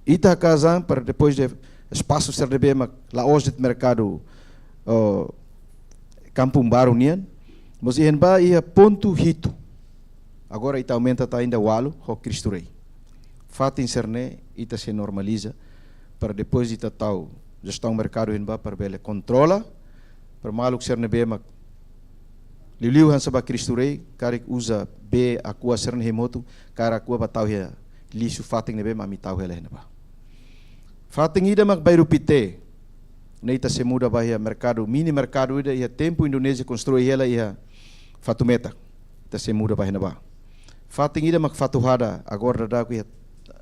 ita hakaas an para depois de espasu sira ne'ebé mak la'ós de'it merkadu, oh, Kampung Baru nian, mós iha ne'ebá iha pontu hitu. Agora ita aumenta to'o ainda ualu, ho Cristo Rei. Fatin sira-ne'e ita sei normaliza, para depois ita tau jestaun merkadu iha ne'ebá para bele kontrola, para maluk sira ne'ebé mak liuliu hanesan ba Cristo Rei, karik uza bee, Aqua sira-ne'e hemu hotu, kaer Aqua bá tau iha lixu fatin ne'ebé mak ami tau hela iha ne'ebá. Fatin ida mak Bairru Pité, ne'e ita sei muda ba iha merkadu, mini merkadu ida iha tempu Indonézia konstrui hela iha Fatumetak. Ita sei muda ba iha ne'ebá. Fatin ida mak Fatuhada, agora daudauk iha,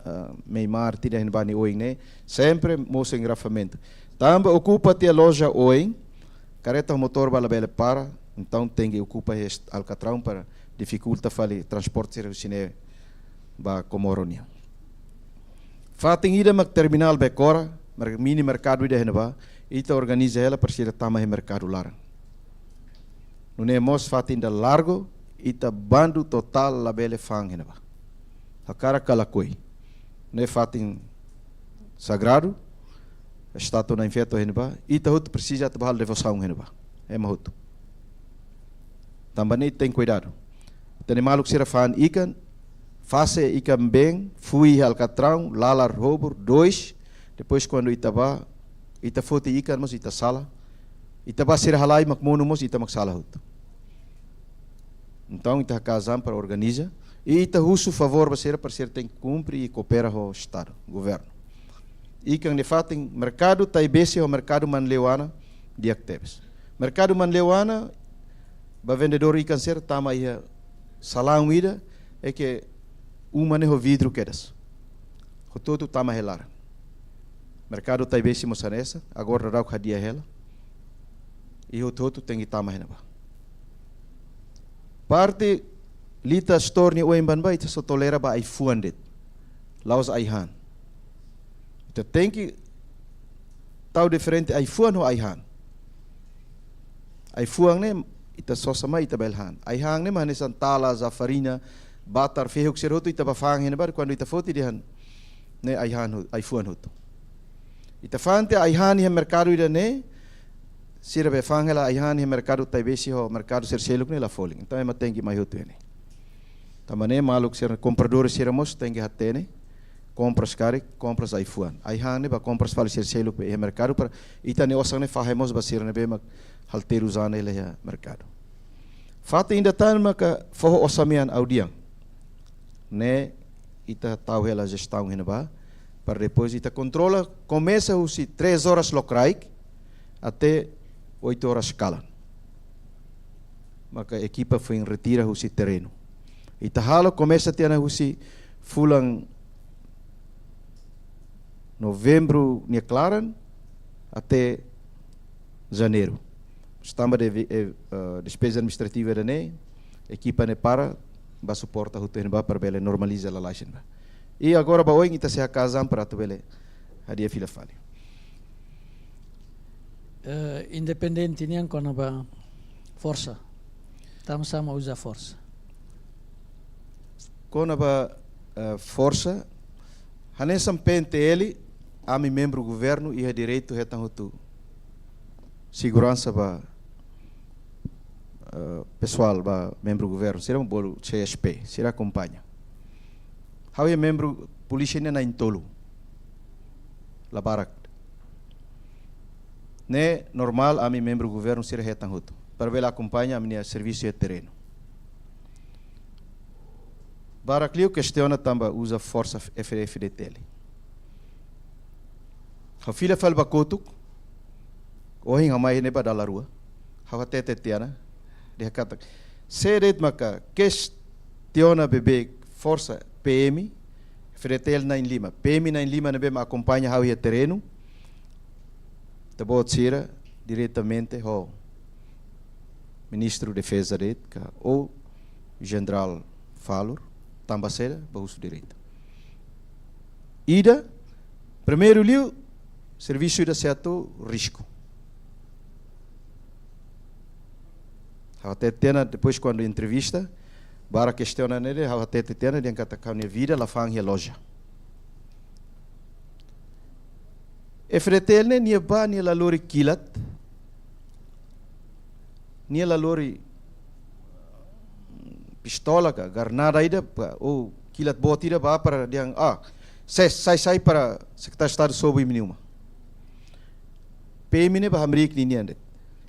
ah, Meimart ida iha ne'ebá nia oin ne'e, sempre mosu engarrafamentu. Tanba okupa tiha loja oin, karreta ho motór bá labele para, entaun tenke okupa iha est-, Alcatrão para difikulta fali transporte sira husi ne'e ba Comoro nian. Fatin ida mak terminál Becora, mer-, mini merkadu ida iha ne'ebá, ita organiza hela para sira tama iha merkadu laran. Nune'e mós fatin ida largu, ita bandu totál labele fa'an iha ne'ebá. Hakarak ka lakohi. Ne'e fatin sagradu, estátua Na'in Feto iha ne'ebá, ita hotu presiza atu bá halo devosaun iha ne'ebá. Ema hotu. Tanba ne'e tenke kuidadu. Ita-nia maluk sira fa'an ikan, fase ikan-been, fui iha Alcatrão, lalar hobur, dois, depois kuandu ita bá, ita foti ikan mós ita sala, ita bá sira halai mak monu mós ita mak sala hotu. Entaun, ita hakaas an para organiza, i ita husu favór ba sira para sira tenke kumpre i koopera ho Estadu, governu. Ikan ne'e fatin, merkadu Taibesi ho merkadu Manleu Ana, di'ak tebes. Merkadu Manleu Ana, ba vendedór ikan sira tama iha salaun ida, ne'ebé uma ne'e ho vidru kedas. Hotu-hotu tama iha laran. Merkadu Taibesi mós hanesan, agora daudauk hadi'a hela. I hotu-hotu tenke tama iha ne'ebá. Parte Lita Store nia oin ba ne'ebá, ita só tolera ba ai-fuan de'it. La'ós ai-han. Ita tenke tau diferente ai-fuan ho ai-han. Ai-fuan ne'e ita sosa mai ita bele han. Ai-han ne'e mak hanesan tala, zafarina, batar, fehuk sira hotu ita bá fa'an iha ne'ebá, kuandu ita foti dehan ne'e ai-han ho-, ai-fuan hotu. Ita fa'an tiha ai-han iha merkadu ida-ne'e, sira bá fa'an hela ai-han iha merkadu Taibesi ho merkadu sira seluk ne'e la folin. Entaun ema tenke mai hotu iha ne'e. Tanba ne'e maluk sira kompradór sira mós tenke hatene, kompras karik, kompras ai-fuan. Ai-han ne'e bá kompras fali sira seluk be iha merkadu para ita-nia osan ne'e fahe mós ba sira ne'ebé mak halo terus an hela iha merkadu. Fatin ida tan maka foho osan-mean audian. Ne'e ita tau hela jestaun iha ne'ebá, para depois ita kontrola, komesa husi três horas lokraik até oito horas kalan. Maka ekipa foin retira husi terrenu. Ita halo komesa tiha ona husi fulan Novembru nia klaran até Janeiru. Mas tanba de vi-, eh, eh, despeza administrativa ida-ne'e, ekipa ne'e para, bá suporta hotu iha ne'ebá para bele normaliza lalais iha ne'ebá. I agora ba oin ita sei hakaas an para atu bele hadi'a fila fali. Eh, independente nian kona-ba forsa. Tanbasá mak uza forsa? Kona-ba eh, forsa, hanesan P N T L, ami membru governu iha direitu hetan hotu seguransa ba, eh, pesoál ba membru governu, sira bolu C S P, sira akompaña. Ha'u iha membru polísia ne'e na'in-tolu. La barak. Ne'e normál ami membru governu sira hetan hotu. Para bele akompaña ami-nia servisu iha terrenu. Barak liu kestiona tanba uza forsa F-, F D T L. Ha'u fila fali ba kotuk, ohin ha'u mai ne'e ba dala rua. Ha'u hatete tiha ona, dehan katak, se de'it maka kestiona beibeik forsa P M, F D T L na'in-lima. P M na'in-lima ne'ebé mak akompaña ha'u iha terrenu. Ita-boot sira diretamente ho Ministru Defeza de'it ka ou Jenerál Falur, tanba saida ba husu direitu. Ida, primeiru liu, servisu ida sei atu risku. Ha'u hatete tiha ona, depois kuandu entrevista, barak kestiona ne'e de'it, ha'u hatete tiha ona, dehan katak ha'u-nia vida la fa'an iha loja. F D T L ne'e nia bá, nia la lori kilat, nia la lori pistola ka granada ida, pa, ou kilat boot ida bá para dehan, ah, sai, sai, sai para Sekretáriu Estadu sobu imi-nia uma. P M ne'e ba hamriik ninian de'it.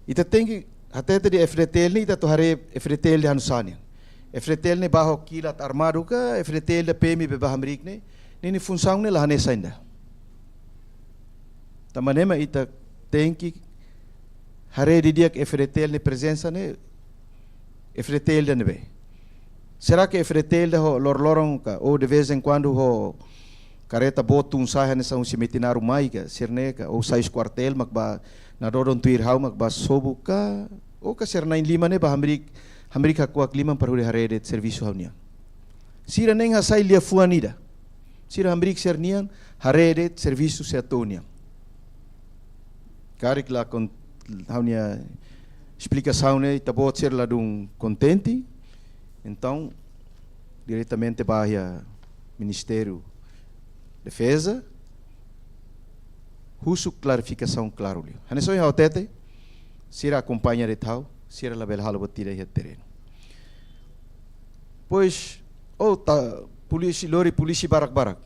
Ita tenke hatete dehan F D T L ne'e ita atu haree F D T L dehan hanesan saida. F D T L ne'e bá ho kilat armadu ka, F D T L dehan P M be ba hamriik ne'e, ninia funsaun ne'e la hanesan ida. Tanba ne'e mak ita tenke haree didi'ak F D T L nia prezensa ne'e, F D T L ida ne'ebé. Será que F D T L ida ho loroloron ka, ou de vez em quando ho karreta boot tun sa'e hanesan husi Metinaro mai ka, sira-ne'e ka, ou sai husi kuartél mak bá nadodon tuir ha'u mak bá sobu ka, ou ka sira na'in-lima ne'e bá hamriik, hamriik hakuak liman para hodi haree de'it servisu ha'u-nian. Sira nein hasai liafuan ida. Sira hamriik sira-nian, haree de'it servisu sei atu nian. Karik la kon-, ha'u-nia esplikasaun ne'e ita-boot sira ladún kontente. Entaun, diretamente bá iha Ministériu Defeza, husu klarifikasaun klaru liu. Hanesan ohin ha'u hatete, sira akompaña de'it ha'u, sira labele halo buat ida iha terrenu. Pois, ou ta polísia, lori polísia barak-barak.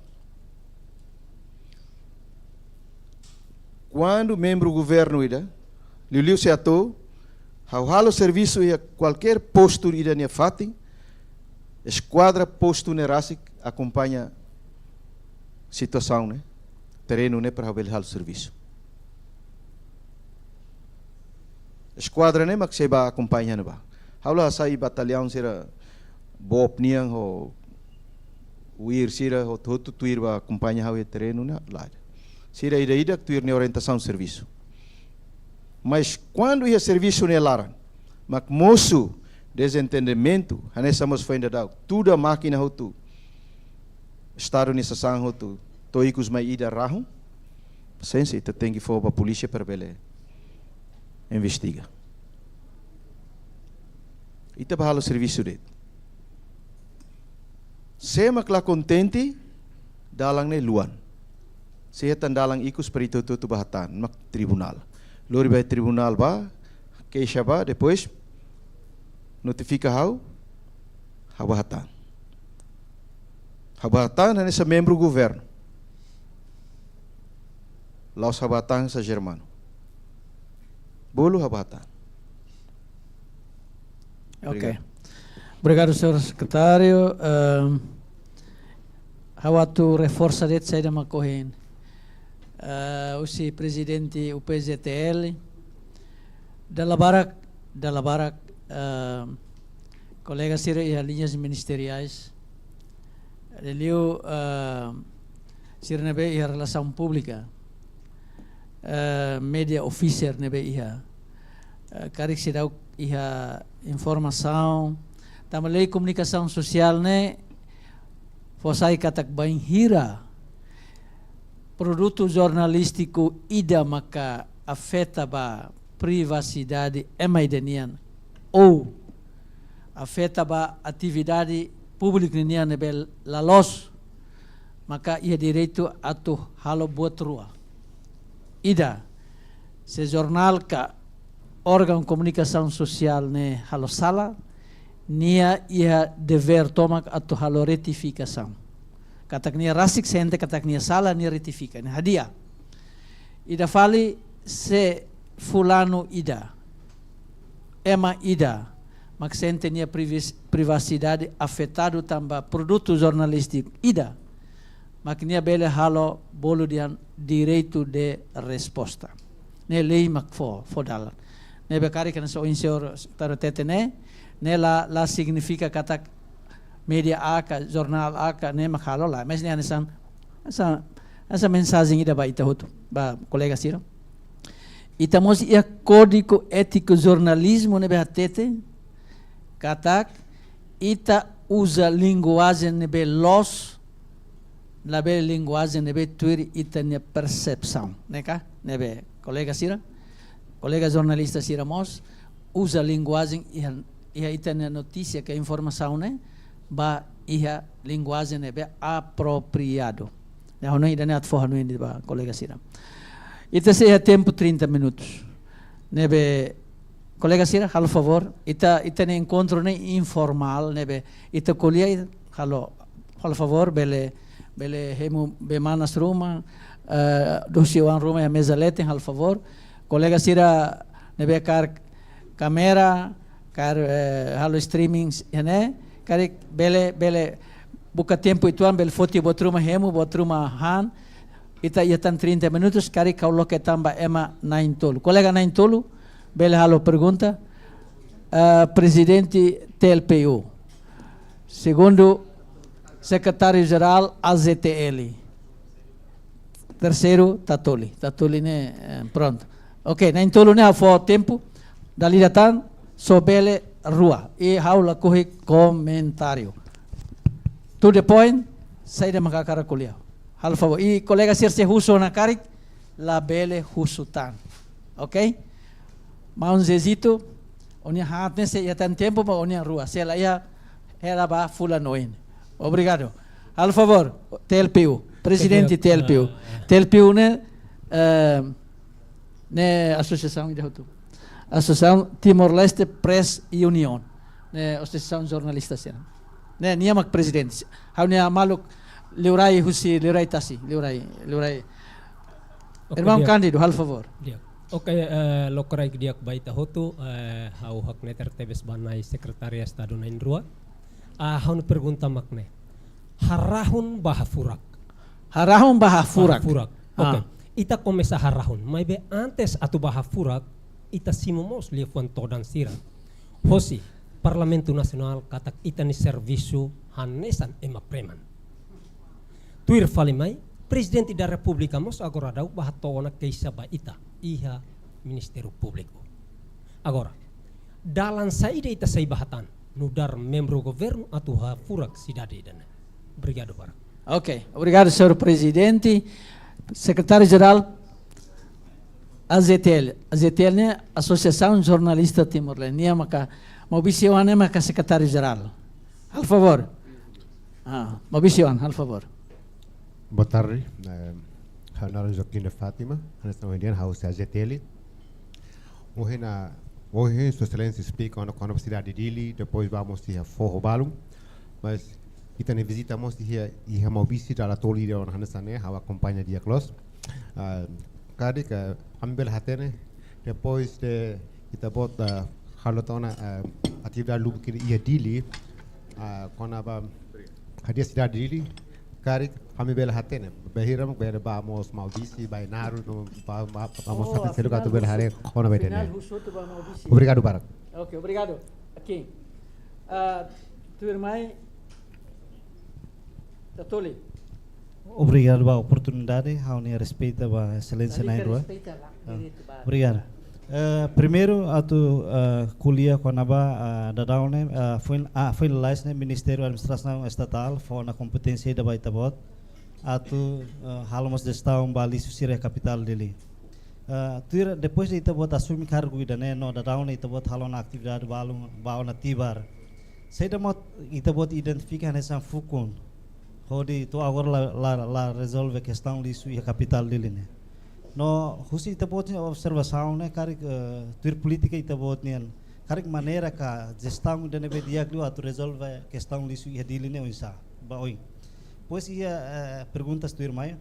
Kuandu membru governu ida, liuliu C A T O, ha'u halo servisu iha kualkér postu ida nia fatin, eskuadra postu ne'e rasik akompaña situasaun ne'e, terrenu ne'e para ha'u bele halo servisu. Eskuadra ne'e mak sei bá akompaña ne'ebá. Ha'u la hasai bataliaun sira boot nian ho UIR sira hotu-hotu tuir bá akompaña ha'u iha terrenu ne'e, lae. Sira ida-idak tuir nia orientasaun servisu. Mas kuandu iha servisu nia laran mak mosu dezentendimentu, hanesan mós foin daudauk, tuda mákina hotu, Estadu nia sasán hotu, to'o ikus mai ida rahun, pasiénsia, ita tenke fó ba polísia para bele investiga. Ita bá halo servisu de'it. Sé mak la kontente, dalan ne'e luan. Sei hetan dalan ikus para ita hotu-hotu bá hatán, mak tribunál. Lori bá tribunál bá, keixa bá, depois notifika ha'u, ha'u bá hatán. Ha'u bá hatán hanesan membru governu. La'ós ha'u bá hatán hanesan Germano. Bolu ha'u bá hatán. Ok. Obrigadu. Obrigadu, señór sekretáriu. Ehm, ha'u atu reforsa de'it saida mak ohin, eh, husi prezidente U P Z T L. Dala barak, dala barak, ehm, kolega sira iha liñas ministeriais. Liuliu, eh, sira ne'ebé iha relasaun públika, eh, media officer ne'ebé iha, eh, karik seidauk iha informasaun, tanba lei komunikasaun sosiál ne'e fó sai katak bainhira produtu jornalístiku ida maka afeta ba privasidade ema ida nian ou afeta ba atividade públiku nian ne'ebé la loos, maka iha direitu atu halo buat rua. Ida, se jornál ka órgaun komunikasaun sosiál ne'e halo sala, nia iha devér tomak atu halo retifikasaun. Katak nia rasik sente katak nia sala, nia retifika, nia hadi'a. Ida fali, se fulanu ida, ema ida mak sente nia privis-, privasidade afetadu tanba produtu jornalístiku ida, mak nia bele halo bolu dehan direitu de resposta. Ne'e lei mak fó, fó dalan. Ne'ebé karik hanesan ohin señór sekretáriu hatete ne'e, ne'e la, la signifika katak média A ka, jornál A ka, ne'e mak halo, lae. Mas ne'e hanesan, hanesan, hanesan mensajen ida ba ita hotu, ba kolega sira. Ita mós iha Kódigu Étiku Jornalizmu ne'ebé hatete katak ita uza linguajen ne'ebé loos, labele linguajen ne'ebé tuir ita-nia persepsaun, ne'e ka? Ne'ebé kolega sira, kolega jornalista sira mós uza linguajen iha, iha ita-nia notísia ka informasaun ne'e ba iha linguajen ne'ebé apropriadu. Ne'e ha'u hanoin ida-ne'e atu fó hanoin ba kolega sira. Ita sei iha tempu trinta minutos. Ne'ebé kolega sira, halo favór, ita, ita-nia enkontru ne'e informál, ne'ebé ita ko'alia, halo, halo favór, bele, bele hemu bee manas ruma, eh, dosi-oan ruma iha meza leten, halo favór. Kolega sira ne'ebé kaer kámera, kaer, eh, halo streaming, ya ne'e, karik bele, bele buka tempu uitoan, bele foti buat ruma hemu, buat ruma han, ita iha tan trinta minutos, karik ha'u loke tan ba ema na'in-tolu. Kolega na'in-tolu, bele halo pergunta. Ah, Prezidente T L P U. Segundu, Sekretáriu-Jerál A Z T L. Terseiru, Tatoli. Tatoli ne'e, eh, prontu. Oke, na'in-tolu ne'e ha'u fó tempu, dala ida tan, só bele rua. I ha'u lakohi komentáriu. To the point, saida mak hakarak ko'alia. Halo favór. I kolega sira se husu ona karik, labele husu tan. Oke? Maun Zezito, ó-nia haat ne'e se iha tan tempu, maibé ó-nia rua. Se la iha, hela ba fulan oin. Obrigadu. Halo favór, T L P U. Prezidente T L P U. Ah. T L P U ne'e, eh, ne'e asosiasaun ida hotu. Asosiasaun Timor-Leste Press Union. Ne'e asosiasaun jornalista sira. Ne'e, nia mak prezidente. Ha'u-nia maluk liurai husi, liurai tasi, liurai, liurai. Oke, irmaun di'ak. Cândido, halo favór. Di'ak. Oke, eh, lokraik di'ak ba ita hotu, eh, ha'u hakneter tebes ba na'i Sekretária Estadu na'in-rua. Ah, ha'u-nia pergunta mak ne'e. Harahun ba hafurak. Harahun ba hafurak. Ba hafurak. Ah. Oke. Ita komesa harahun. Maibé antes atu ba hafurak, ita simu mós liafuan todan sira hosi Parlamentu Nasionál katak ita-nia servisu hanesan ema preman. Tuir fali mai, Prezidente da Repúblika mós agora daudaun bá hato'o ona keixa ba ita iha Ministériu Públiku. Agora, dalan saida ita sei bá hatán nu'udar membru governu atu hafurak sidade ida-ne'e? Obrigadu barak. Oke, obrigadu, señór Prezidente. Sekretáriu-Jerál A Z T L. A Z T L ne'e Asosiasaun Jornalista Timor-Leste. Nia maka, Maubisi Oan ne'e maka Sekretáriu-Jerál. Halo favór. Ah, Maubisi Oan, halo favór. Boa tarde. Eh, ha'u naran Joaquim de Fátima, hanesan ohin dehan ha'u husi A Z T L. Ohin, ah, ohin Sua Exelénsia esplika ona kona-ba sidade Dili, depois vamos iha foho balun. Mas ita-nia vizita mós iha, iha Maubisi dala tolu ida ona hanesan ne'e, ha'u akompaña di'ak loos. Ah, karik, ami bele hatene, depois de ita-boot, ah, halo tiha ona, ah, atividade lubuk iha Dili, ah, kona-ba hadi'a sidade Dili, karik ami bele hatene, bainhira mak bele bá mós Maubisi, Bainaro, no bá, bá, bá mós. Oh, hanesan seluk afinál atu bele husu, haree kona-ba ida-ne'e. Afinál husu atu bá Maubisi. Obrigadu barak. Oke, obrigadu. Oke. Ah, tuirmai, Tatoli. Obrigadu ba oportunidade, ha'u-nia respeitu ba Exelénsia na'in-rua. Respeita lá, ah, direitu ba. Obrigadu. Eh, primeiru, atu, eh, ko'alia kona-ba, eh, daudaun ne'e, eh, foin, ah, foin lalais ne'e Ministériu Administrasaun Estatál fó ona kompeténsia ida ba ita-boot atu, eh, halo mós jestaun ba lixu sira iha kapitál Dili. Eh, tuir, depois de ita-boot asume kargu ida-ne'e, no daudaun ne'e ita-boot halo ona atividade balun, bá ona Tibar. Saida mak ita-boot identifika hanesan fukun hodi to'o agora la, la, la rezolve kestaun lixu iha kapitál Dili ne'e. No husi ita-boot nia observasaun ne'e, karik, eh, tuir polítika ita-boot nian, karik maneira ka jestaun ida ne'ebé di'ak liu atu rezolve kestaun lixu iha Dili ne'e oinsá, ba oin. Depois iha, eh, perguntas tuirmai.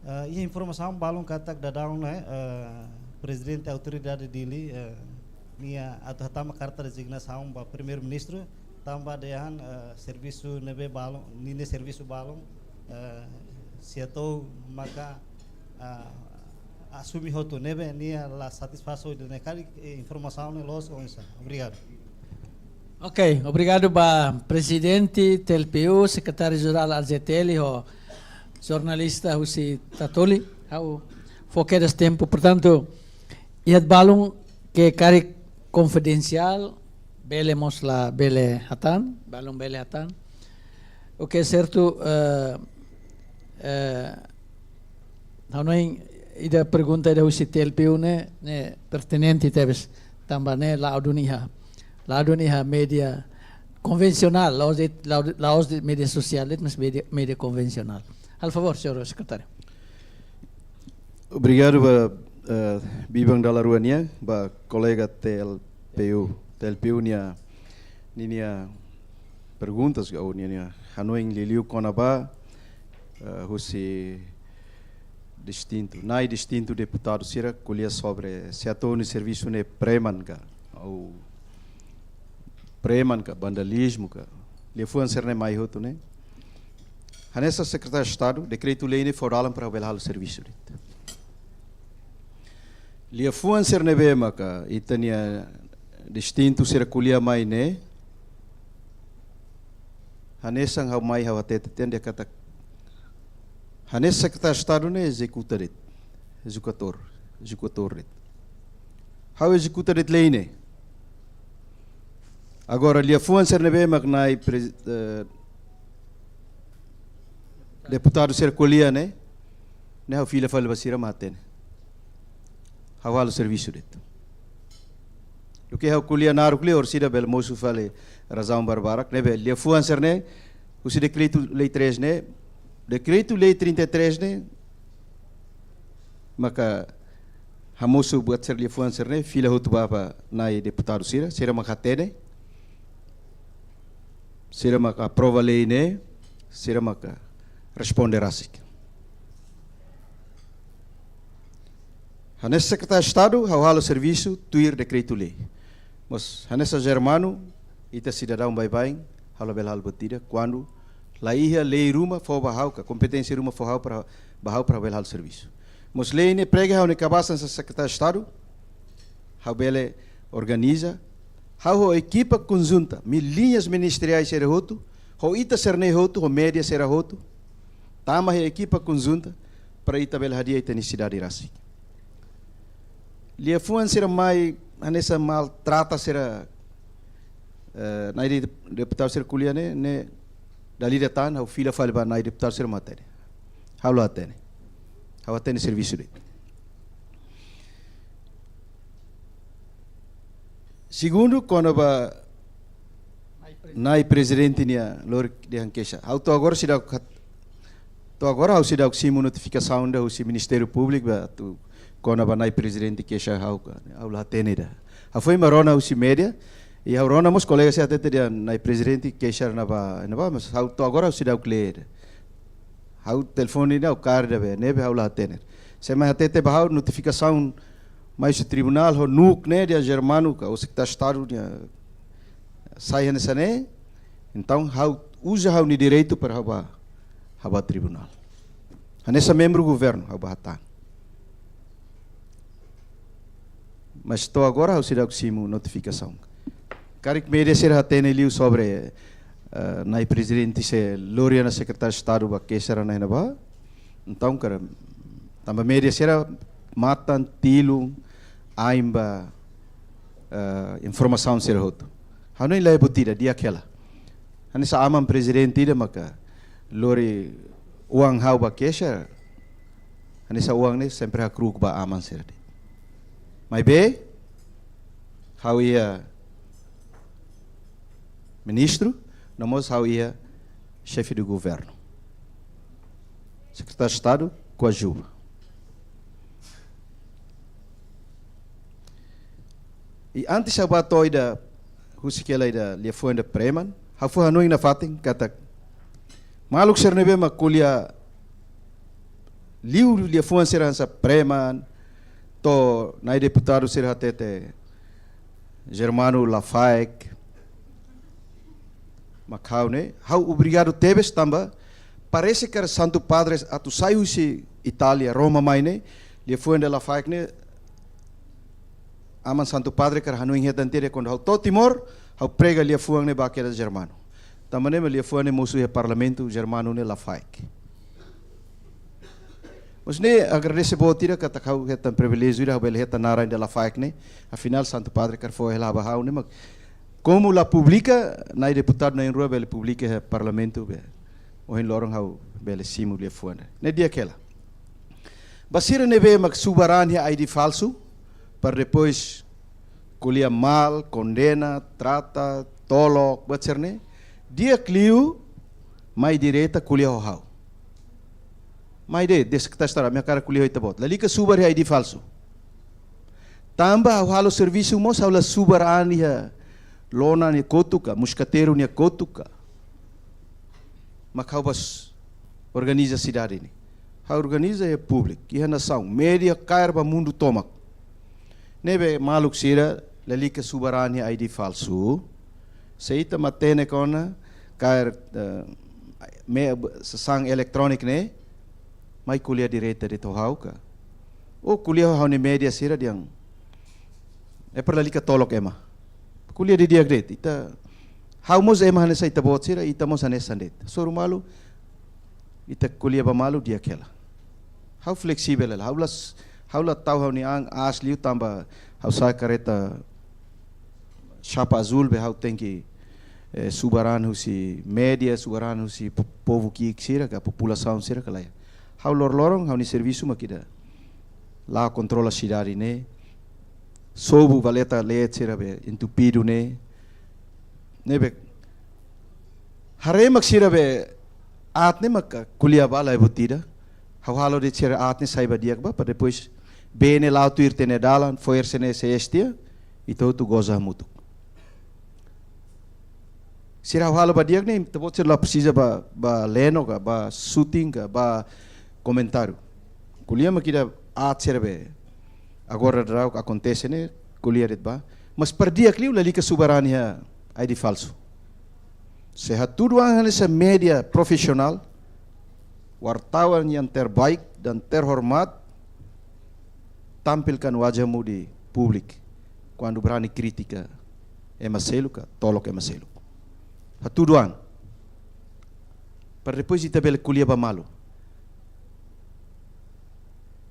Eh, iha informasaun balun katak daudaun ne'e, eh, Prezidente Autoridade Dili, eh, nia atu hatama karta rezignasaun ba Primeiru-Ministru, tanba dehan, eh, servisu ne'ebé balun, ninia servisu balun, eh, SEATOU maka, eh, asume hotu, ne'ebé nia la satisfás ho ida-ne'e, karik, eh, informasaun ne'e loos ka oinsá. Obrigadu. Ok, obrigadu ba Prezidente TLPU, Sekretáriu Jerál AJTL ho jornalista husi Tatoli. Ha'u fó kedas tempu, portantu, iha balun ke karik konfidensiál, bele mós labele hatán, balun bele hatán. Oke, sertu, eh, eh, ha'u hanoin ida pergunta ida husi TLPU ne'e, ne'e pertinente tebes, tanba ne'e la'o duni iha, la'o duni iha média konvensionál, la'ós de'it, la'ós de'it, la'ós de'it média sosiál de'it, mas média, média konvensionál. Halo favór, señór sekretáriu. Obrigadu ba, eh, biban dala rua nian, ba kolega TLPU, TLPU nia, ninia perguntas ka ninia hanoin liuliu kona-ba, eh, husi distintu, nai distintu deputadu sira ko'alia sobre SEATOU nia servisu ne'e preman ka, ou preman ka, vandalizmu ka. Liafuan sira-ne'e mai hotu ne'e. Hanesan Sekretáriu Estadu, dekretu-lei ne'e fó dalan para bele halo servisu de'it. Liafuan sira ne'ebé maka ita-nia distintu sira ko'alia mai ne'e, hanesan ha'u mai ha'u hatete tiha ona katak, hanesan Sekretáriu Estadu ne'e ezekuta de'it, ezekutór, ezekutór de'it. Ha'u ezekuta de'it lei ne'e. Agora, liafuan sira ne'ebé mak nai prez-, eh, deputadu sira ko'alia ne'e, ne'e ha'u fila fali ba sira mak hatene. Ha'u halo servisu de'it. Duké ha'u ko'alia naruk liu, orsida bele mosu fali razaun barbarak, ne'ebé liafuan sira-ne'e, husi dekretu-lei três ne'e, dekretu-lei trinta e três ne'e, maka hamosu buat sira, liafuan sira-ne'e, fila hotu ba, ba nai deputadu sira, sira maka hatene, sira maka aprova lei ne'e, sira maka responde rasik. Hanesan Sekretáriu Estadu, ha'u halo servisu tuir dekretu-lei. Mas hanesan Germano, ita sidadaun baibain, ha'u labele halo buat ida, kuandu la iha lei ruma fó ba ha'u ka, kompeténsia ruma fó ha'u para, ba ha'u para bele halo servisu. Mas lei ne'e prega ha'u-nia kabaas hanesan Sekretáriu Estadu, ha'u bele organiza, ha'u ho ekipa konjunta, mi-, liñas ministeriais sira hotu, ho ita sira-ne'e hotu, ho média sira hotu, tama iha ekipa konjunta, para ita bele hadi'a ita-nia sidade rasik. Liafuan sira mai, hanesan maltrata sira, eh, nai de-, deputadu sira ko'alia ne'e, ne'e dala ida tan, ha'u fila fali ba nai deputadu sira mak hatene. Ha'u la hatene. Ha'u hatene servisu de'it. Segundu, kona-ba nai Prezidente nia lori dehan keixa. Ha'u to'o agora seidauk hat-, to'o agora ha'u seidauk simu notifikasaun ida husi Ministériu Públiku ba atu kona-ba nai Prezidente keixa ha'u ka. Ha'u la hatene ida. Ha'u foin mak rona husi média, i ha'u rona mós kolega sira hatete dehan nai Prezidente keixa iha ne'ebá, iha ne'ebá, mas ha'u to'o agora ha'u seidauk lee ida. Ha'u telefone ida ha'u kaer ida be, ne'ebé ha'u la hatene. Sé mak hatete ba ha'u notifikasaun mai husi tribunál, ho NUC ne'e dehan Germano ka, ou Sekretáriu Estadu dehan sai hanesan ne'e, entaun ha'u uza ha'u-nia direitu para ha'u bá, ha'u bá tribunál. Hanesan membru governu, ha'u bá hatán. Mas to'o agora ha'u seidauk simu notifikasaun. Karik média sira hatene liu sobre, eh, nai Prezidente sei lori ona Sekretáriu Estadu ba keixa iha ne'ebá. Entaun, karik, tanba média sira matan, tilun, ain ba, eh, informasaun sira hotu. Ha'u hanoin laiha buat ida, di'ak hela. Hanesan aman Prezidente ida maka lori oan ha'u ba keixa, hanesan oan ne'e sempre hakru'uk ba aman sira de'it. Maibé, ha'u iha Ministru, no mós ha'u iha Xefe do Governu, Sekretáriu Estadu Coadjuva. I antes ha'u bá to'o ida, husik hela ida liafuan ida preman, ha'u fó hanoin nafatin katak maluk sira ne'ebé mak ko'alia liu liafuan sira hanesan preman, to'o na'i deputadu sira hatete Germano Lafaek, mak ha'u ne'e, ha'u obrigadu tebes tanba parese katak Santu Padre atu sai husi Itália, Roma mai ne'e, liafuan ida Lafaek ne'e, aman Santu Padre karik hanoin hetan tiha, kuandu ha'u to'o Timor, ha'u prega liafuan ne'e ba kedas Germano. Tanba ne'e mak liafuan ne'e mosu iha Parlamentu Germano ne'e Lafaek. Mas ne'e agradese boot ida katak ha'u hetan priviléjiu ida ha'u bele hetan naran ida Lafaek ne'e. Afinál Santu Padre karik fó hela ba ha'u ne'e mak, komu la publika, na'i deputadu na'in-rua bele publika iha Parlamentu be. Ohin loron ha'u bele simu liafuan ne'e. Ne'e di'ak hela. Ba sira ne'ebé mak subar an iha I D falsu, para depois ko'alia mal, kondena, trata, tolok, buat sira-ne'e, di'ak liu mai direta ko'alia ho ha'u. Mai de'it, de'it Sekretáriu Estadu, ami hakarak ko'alia ho ita-boot. Lalika subar iha I D falsu. Tanba ha'u halo servisu mós ha'u la subar an iha lona nia kotuk ka, musketeiru nia kotuk ka. Mak ha'u bá organiza sidade ne'e. Ha'u organiza iha públiku, iha nasaun, média kaer ba mundu tomak. Ne'ebé maluk sira lalika subar an iha I D falsu. Se ita matenek ona kaer, eh, me, sasán eletróniku ne'e, mai ko'alia direta de'it ho ha'u ka. Ou ko'alia ho ha'u-nia média sira dehan. É para lalika tolok ema. Ko'alia didi'ak de'it. Ita, ha'u mós ema hanesan ita-boot sira, ita mós hanesan de'it. Hasoru malu, ita ko'alia ba malu di'ak hela. Ha'u fleksível hela. Ha'u la s-, ha'u la tau ha'u-nia an aas liu tanba ha'u sa'e karreta chapa azul be ha'u tenke, eh, subar an husi média, subar an husi po-, povu ki'ik sira ka, populasaun sira ka lae. Ha'u loroloron, ha'u-nia servisu mak ida. La'o kontrola sidade ne'e. Sobu valeta leet sira be entupidu ne'e. Ne'ebé haree mak sira be aat ne'e mak ko'alia ba laiha buat ida. Ha'u halo de'it sira aat ne'e sai ba di'ak ba, para depois bee ne'e la'o tuir tiha nia dalan, fo'er sira-ne'e sees tiha, ita hotu goza hamutuk. Sira halo ba di'ak ne'e, ita-boot sira la presiza ba, ba leno ka, ba shooting ka, ba komentáriu. Ko'alia mak ida aat sira be. Agora daudaun akontese ne'e, ko'alia de'it ba. Mas para di'ak liu lalika subar an iha I D falsu. Se hatudu an hanesan média profisionál, wartawan yang terbaik dan terhormat, tampilkan wajahmu di publik kuandu berani kritika ema seluk ka, tolok ema seluk. Hatudu an. Para depois ita bele ko'alia ba malu.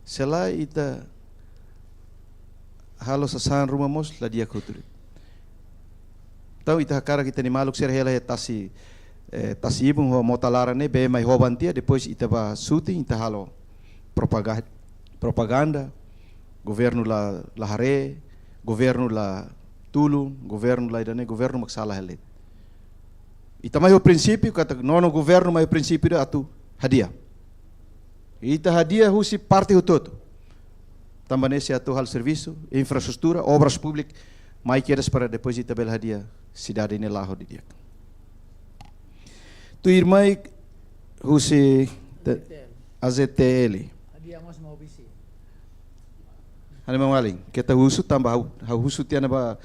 Se lae ita halo sasán ruma mós la di'ak hotu de'it. Entaun ita hakarak ita-nia maluk sira hela iha tasi, eh, tasi-ibun ho mota laran ne'e bee mai hoban tiha, depois ita bá shooting, ita halo propaga-, propaganda, governu la, la haree, governu la tulun, governu la ida-ne'e, governu mak sala hela de'it. Ita mai ho prinsípiu, katak nono governu mai ho prinsípiu ida atu hadi'a. Ita hadi'a husi parte hotu-hotu. Tanba ne'e sei atu halo servisu, infraestrutura, obras públikas, mai kedas para depois ita bele hadi'a sidade ne'e la'o didi'ak. Tuirmai husi te-, A Z T L. Hadi'a mós Maubisse. Hane maun-alin, keta husu tanba ha'u, ha'u husu tiha ona ba,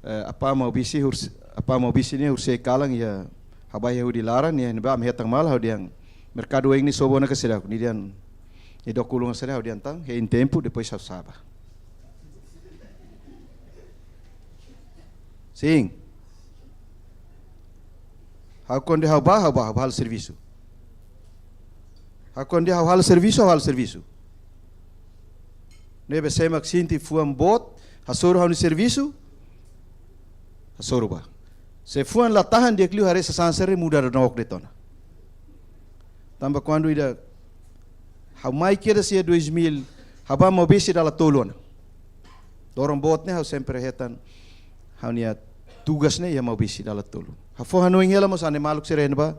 eh, apá Maubisse hurs-, apá Maubisse ne'e hursik kalan iha ha'u bá iha hudi laran ne'e, ne'ebá ami hetan malu ha'u dehan merkadu oin ne'e sobu ona ka seidauk, nia dehan, nia dook ulun sira ha'u dehan entaun, hein tempu, depois ha'u sa'e bá. Sin. Ha'u kuandu ha'u bá, ha'u bá, ha'u bá halo servisu. Ha'u kuandu ha'u halo servisu, ha'u halo servisu. Ne'ebé se ema sente fuan boot, hasoru ha'u-nia servisu, hasoru bá. Se fuan la tahan di'ak liu haree sasán sira muda danook de'it ona. Tanba kuandu ida ha'u mai kedas iha dois mil, ha'u bá Maubisse dala tolu ona. Loron boot ne'e ha'u sempre hetan ha'u-nia tugas ne'e iha Maubisse dala tolu. Ha'u fó hanoin hela mós ha'u-nia maluk sira iha ne'ebá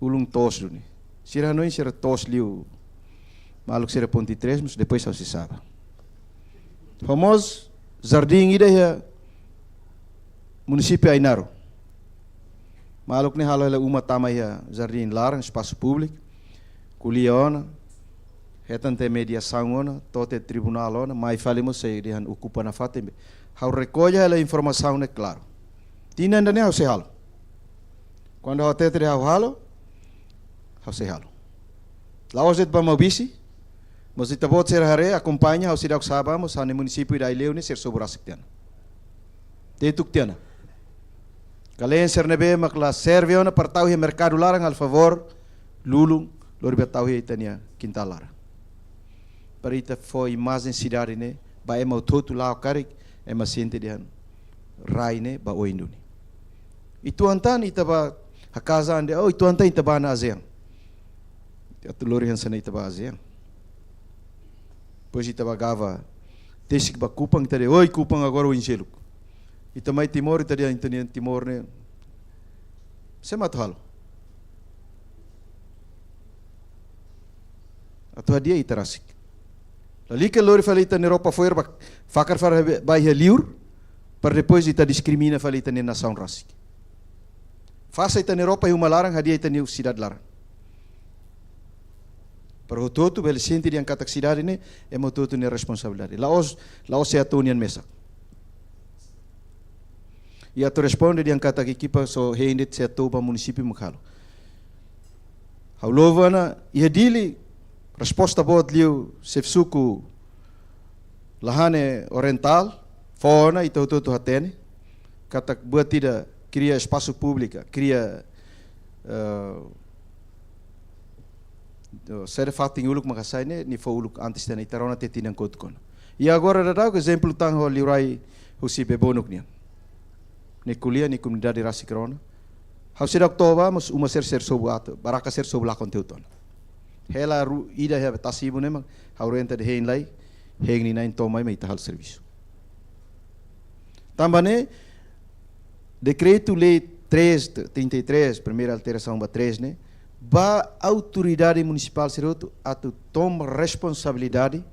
ulun toos duni. Sira hanoin sira toos liu maluk sira ponti tres, mas depois ha'u sei sa'e ba. Ho mós jardín ida iha munisípiu Ainaro. Maluk ne'e halo hela uma tama iha jardín laran, espasu públiku. Ko'alia ona, hetan tiha mediasaun ona, to'o tiha tribunál ona, mai fali mós sei dehan okupa nafatin be. Ha'u rekolla hela informasaun ne'e klaru. Tinan ida-ne'e ha'u sei halo. Kuandu ha'u hatete dehan ha'u halo, ha'u sei halo. La'ós de'it ba Maubisse, mas ita-boot sira haree, akompaña, ha'u seidauk sa'e ba, mas ha'u-nia munisípiu ida Aileu ne'e sira sobu rasik tiha ona. Tetuk tiha ona. Kalen sira ne'ebé mak la serve ona para tau iha merkadu laran, halo favór, lulun, lori ba tau iha ita-nia kintál laran. Para ita fó imajen sidade ne'e ba ema hotu-hotu, la'o karik ema sente dehan rai ne'e ba oin duni. Uitoan tan ita bá hakaas an dehan, oh, uitoan tan ita bá ona ASEAN. Atu lori hanesan ne'e ita bá ASEAN. Depois ita bá gaba tesik ba Kupang, ita dehan, oi Kupang, agora oin seluk. Ita mai Timor, ita dehan, ita-nia Timor ne'e. Sé mak atu halo? Atu hadi'a ita rasik. Lalika lori fali ita-nia ropa fo'er ba, fakar fali ba iha liur, para depois ita diskrimina fali ita-nia nasaun rasik. Fasa ita-nia ropa iha uma laran, hadi'a ita-nia sidade laran. Para hotu-hotu bele sente dehan katak sidade ne'e ema hotu-hotu nia responsabilidade. La'ós, la'ós SEATOU nian mesak. I atu responde dehan katak ekipa só hein de'it SEATOU ba munisípiu mak halo. Ha'u louva ona, iha Dili, resposta boot liu xefe suku Lahane Orientál, fó ona, ita hotu-hotu hatene. Katak buat ida kria espasu públiku, kria, eh, saida fatin uluk mak hasai ne'e, nia fó uluk antes tiha ona, ita rona tiha tinan kotuk ona. I agora daudaun ezemplu tan ho liurai husi Bebonuk nian. Nia ko'alia, nia komunidade rasik rona. Ha'u seidauk toba, mas uma sira, sira sobu atu, barraka sira sobu lakon tiha ona. Hela rua ida iha tasi ibun ne'e mak, ha'u renta dehan hein lai, hein nia na'in to'o mai mak ita halo servisu. Tanba ne'e, Dekretu-Lei três, trinta e três, primeira alterasaun ba três ne'e, ba autoridade munisipál sira hotu atu toma responsabilidade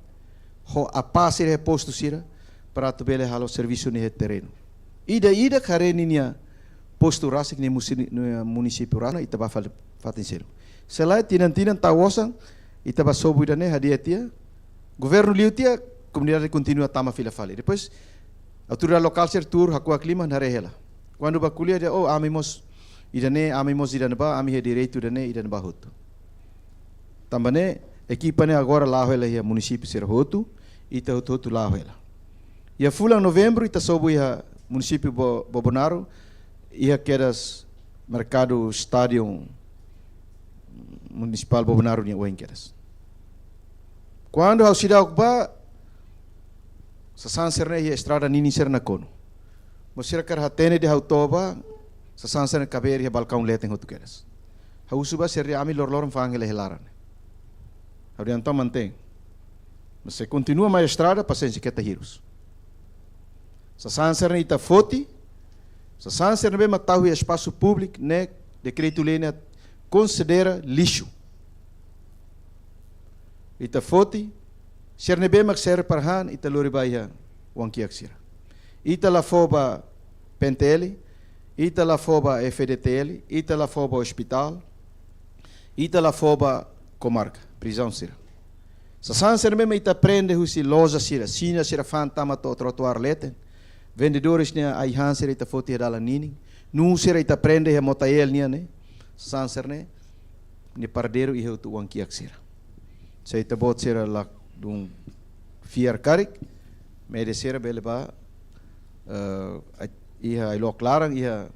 ho apá sira iha postu sira para atu bele halo servisu ne'e iha terrenu. Ida-idak haree ninia postu rasik, nia musi-, nia munisípiu rasik, ita bá fali fatin seluk. Se lae tinan-tinan tau osan, ita bá sobu ida-ne'e hadi'a tiha, governu liu tiha, komunidade kontinua tama fila fali. Depois, autoridade lokál sira tuur, hakuak liman, haree hela. Kuandu bá ko'alia dehan, oh, ami mós ida-ne'e, ami mós ida-ne'ebá, ami iha direitu ida-ne'e, ida-ne'ebá hotu. Tanba ne'e, ekipa ne'e agora la'o hela iha munisípiu sira hotu, ita hotu-hotu la'o hela. Iha fulan Novembru, ita sobu iha munisípiu Bo-, Bobonaro, iha kedas merkadu estádiu munisipál Bobonaro nian oin kedas. Kuandu ha'u seidauk bá, sasán sira-ne'e iha estrada ninin sira nakonu. Mas sira hakarak hatene dehan ha'u toba, sasán sira-ne'e kabeer iha balkaun leten hotu kedas. Ha'u husu ba sira dehan ami loroloron fa'an hela iha laran. Ha'u dehan entaun mantein. Mas se kontinua mai estrada, pasiénsia keta hirus. Sasán sira-ne'e ita foti, sasán sira ne'ebé mak tau iha espasu públiku ne'e dekretu-lei ne'e konsidera lixu. Ita foti, sira ne'ebé mak serve para han, ita lori ba iha oan-kiak sira. Ita la fó ba P N T L, ita la fó ba F D T L, ita la fó ba ospitál, ita la fó ba komarka, prizaun sira. Sasán sira ne'ebé mak ita prende husi loja sira, sina sira fa'an tama to'o trotoar leten. Vendedores nia ai-han sira ita foti iha dalan ninin. Nuu sira ita prende iha Motael nian ne'e. Sasán sira-ne'e, nia paradeiru iha hotu oan-kiak sira. Se ita-boot sira ladún fiar karik, média sira bele bá, eh, ai-, iha Ailok laran, iha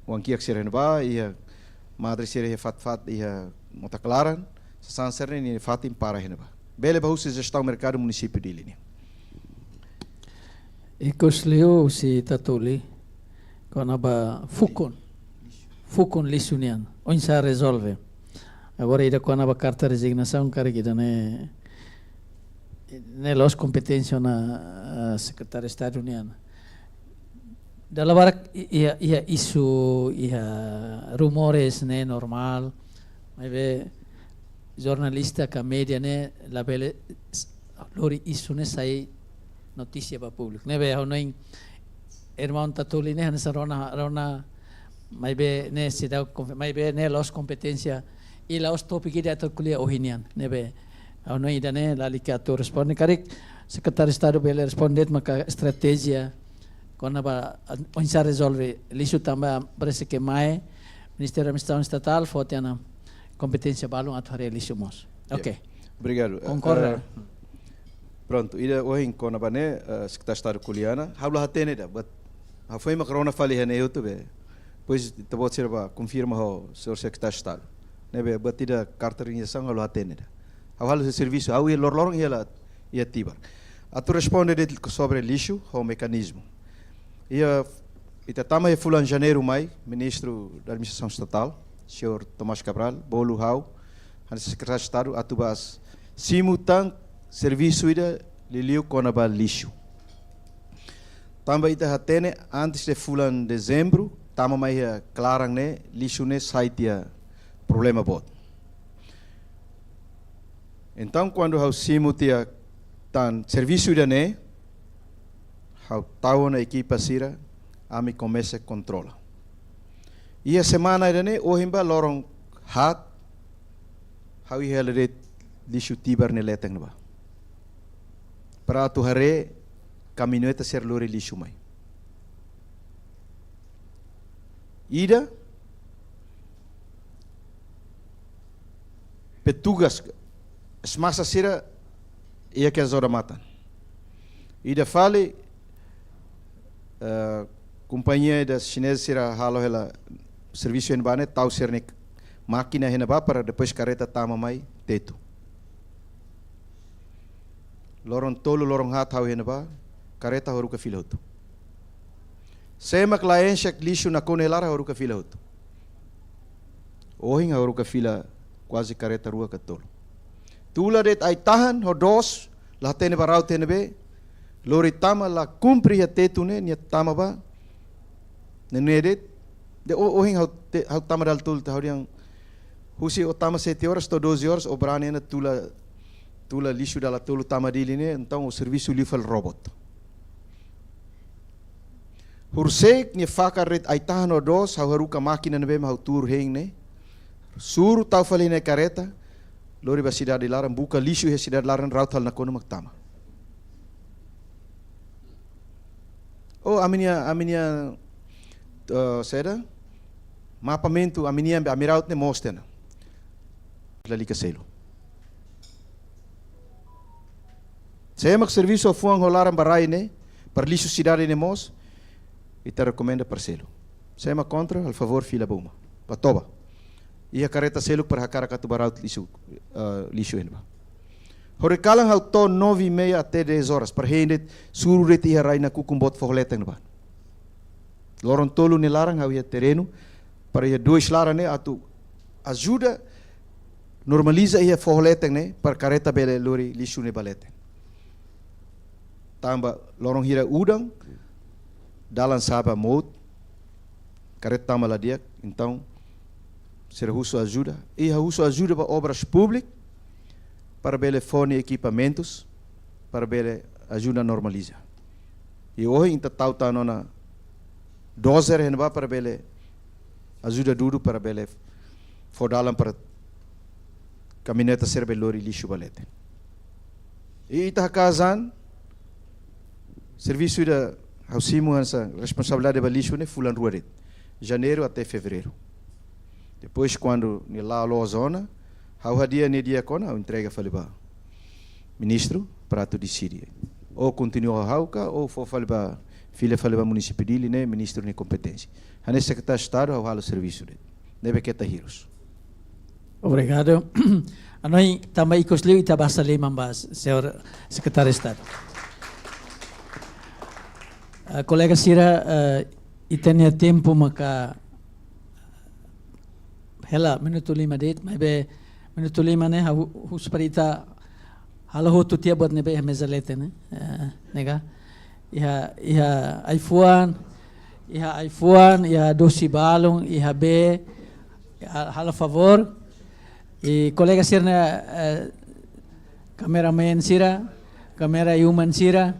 oan-kiak sira iha ne'ebá, iha madre sira iha fatin-fatin, iha Mota Klaran, sasán sira-ne'e nia fatin para iha ne'ebá. Bele bá husi jestaun merkadu munisípiu Dili nian. Ikus liu husi Tatoli, kona-ba fukun, fukun lixu nian, oinsá rezolve. Agora ida kona-ba karta rezignasaun, karik ida-ne'e, ne'e la'ós kompeténsia ona, ah, Sekretáriu Estadu nian. Dala barak i-, iha, iha isu, iha rumores ne'e normál. Maibé jornalista ka média ne'e labele s-, lori isu ne'e sai notísia ba públiku. Ne'ebé ha'u hanoin irmaun Tatuli ne'e hanesan rona, rona, maibé ne'e seidauk konfe-, maibé ne'e la'ós kompeténsia i la'ós tópiku ida atu ko'alia ohin nian. Ne'ebé ha'u hanoin ida-ne'e lalika atu responde, karik Sekretáriu Estadu bele responde maka estratéjia kona-ba oinsá rezolve lixu tanba parese ke mai Ministériu Administrasaun Estatál fó tiha ona kompeténsia balun atu haree lixu mós. Ya. Oke. Obrigadu. Konkorda. Eh, prontu, ida ohin kona-ba ne'e, eh, Sekretáriu Estadu ko'alia ona, ha'u la hatene ida, but ha'u foin mak rona fali iha ne'e hotu be. Depois ita-boot sira bá konfirma ho señór Sekretáriu Estadu. Ne'ebé buat ida karta realizasaun ha'u la hatene ida. Ha'u halo servisu, ha'u iha loroloron iha la, iha Tibar. Atu responde de'it sobre lixu ho mekanizmu. Iha, ita tama iha fulan Janeiru mai, Ministru da Administrasaun Estatál, señór Tomás Cabral, bolu ha'u, hanesan Sekretáriu Estadu, atu bá simu tan servisu ida liuliu kona-ba lixu. Tanba ita hatene, antes de fulan Dezembru, tama mai iha klaran ne'e, lixu ne'e sai tiha problema boot. Entaun, kuandu ha'u simu tiha tan servisu ida-ne'e, ha'u tau ona ekipa sira, ami komesa kontrola. Iha semana ida-ne'e, ohin ba loron haat, ha'u iha hela de'it lixu Tibar nia leten ne'ebá. Para atu haree kamioneta sira lori lixu mai. Ida, petugas, es masa sira iha ke zoda matan. Ida fali, eh, kompañia ida xineza sira halo hela servisu iha ne'ebá ne'e, tau sira-nia mákina iha ne'ebá para depois kareta tama mai tetu. Loron tolu, loron haat ha'u iha ne'ebá, kareta haruka fila hotu. Sé mak la enxe lixu nakonu iha laran haruka fila hotu. Ohin haruka fila kuaze kareta rua ka tolu. Tula de'it ai-tahan ho doos, la hatene ba route ne'ebé, lori tama la kumpre iha tetu ne'e, nia tama ba, ne'e ne'e de'it, de o-, ohin ha'u te-, ha'u tama dala tolu, ha'u dehan, husi ó tama sete horas to'o doze horas, ó brani ona tula, tula lixu dala tolu tama Dili ne'e, entaun ó servisu liu fali robot. Horisehik nia fakar de'it ai-tahan ho doos, ha'u haruka mákina ne'ebé mak ha'u tuur hein ne'e. Suru tau fali ne'e kareta, lori ba sidade laran, buka lixu iha sidade laran, route halo nakonu mak tama. Oh, ami-nia, ami-nia, eh, saida? Mapamentu, ami-nia, ami route ne'e moos tiha ona. Lalika selu. Sé mak servisu fuan ho laran ba rai ne'e, para lixu sidade ne'e moos, ita rekomenda para selu. Sé mak kontra, halo favór fila ba uma. Ba toba. Iha kareta seluk para hakarak atu ba route lixu, eh, lixu iha ne'ebá. Horikalan ha'u to'o nove e meia até dez horas, para hein de'it suru de'it iha rai nakukun boot foho leten ne'ebá. Loron tolu nia laran ha'u iha terrenu, para iha dois laran ne'e atu ajuda normaliza iha foho leten ne'e, para kareta bele lori lixu ne'e ba leten. Tanba loron hira udan, dalan sa'e ba mout, kareta tama la di'ak, entaun sira husu ajuda, i husu ajuda ba Obras Públikas, para bele fó nia ekipamentus, para bele ajuda normaliza. I ohin ita tau tan ona dozer iha ne'ebá para bele ajuda dudu para bele fó dalan para kamioneta sira bele lori lixu ba leten. I ita hakaas an, servisu ida ha'u simu hanesan responsabilidade ba lixu ne'e fulan rua de'it. Janeiru até fevereiru. Depois, kuandu nia la'o loos ona, ha'u hadi'a nia di'ak ona, ha'u entrega fali ba ministru para atu deside. Ou kontinua ho ha'u ka, ou fó fali ba, fila fali ba munisípiu Dili ne'e, ministru nia kompeténsia. Hanesan Sekretáriu Estadu, ha'u halo servisu de'it. Ne'ebé keta hirus. Obrigadu. Ha'u hanoin tanba ikus liu ita basa liman ba, señór Sekretáriu Estadu. Ah, kolega sira, eh, ita-nia tempu maka hela minutu lima de'it, maibé minutu lima ne'e ha'u husu para ita halo hotu tiha buat ne'ebé iha meza leten ne'e. Eh, ne'e ka? Iha, iha ai-fuan, iha ai-fuan, iha dosi balun, iha bee, ha-, halo favór. I kolega sira-ne'e, eh, kameramen sira, kamera iman sira,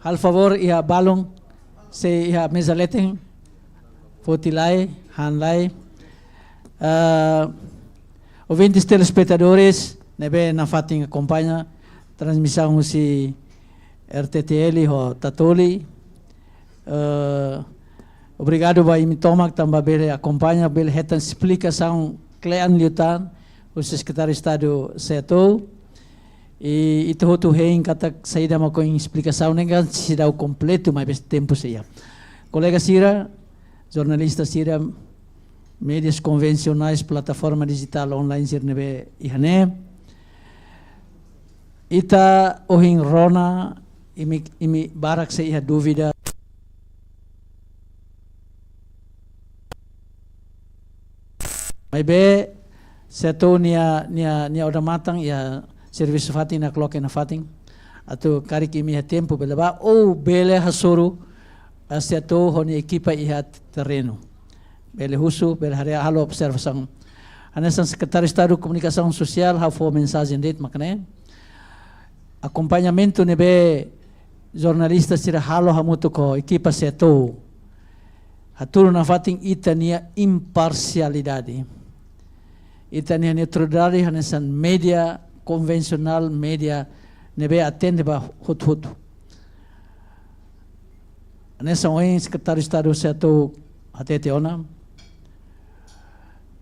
halo favór iha balun, se iha meza leten, foti lai, han lai. Eh, ouvintes telespetadores, ne'ebé nafatin akompaña transmisaun husi R T T L ho Tatoli. Eh, obrigadu ba imi tomak tanba bele akompaña, bele hetan esplikasaun kle'an liután husi Sekretáriu Estadu SEATOU. I ita hotu hein katak saida mak ohin esplikasaun ne'e kan seidauk kompletu, maibé tempu sei iha. Kolega sira, jornalista sira, médias konvensionais, plataforma dijitál online sira ne'ebé iha ne'e. Ita ohin rona, imi, imi barak sei iha dúvida. Maibé, SEATOU nia, nia, nia odamatan iha servisu fatin nakloke nafatin. Atu karik imi iha tempu bele bá, ou bele hasoru, eh, SEATOU ho nia ekipa iha terrenu. Bele husu, bele haree, halo observasaun. Hanesan Sekretáriu Estadu Komunikasaun Sosiál, ha'u fó mensajen de'it mak ne'e. Akompañamentu ne'ebé jornalista sira halo hamutuk ho ekipa SEATOU. Hatudu nafatin ita-nia imparsialidade. Ita-nia neutralidade hanesan média konvensionál, média ne'ebé atende ba hotu-hotu. Hanesan ohin Sekretáriu Estadu SEATOU hatete ona,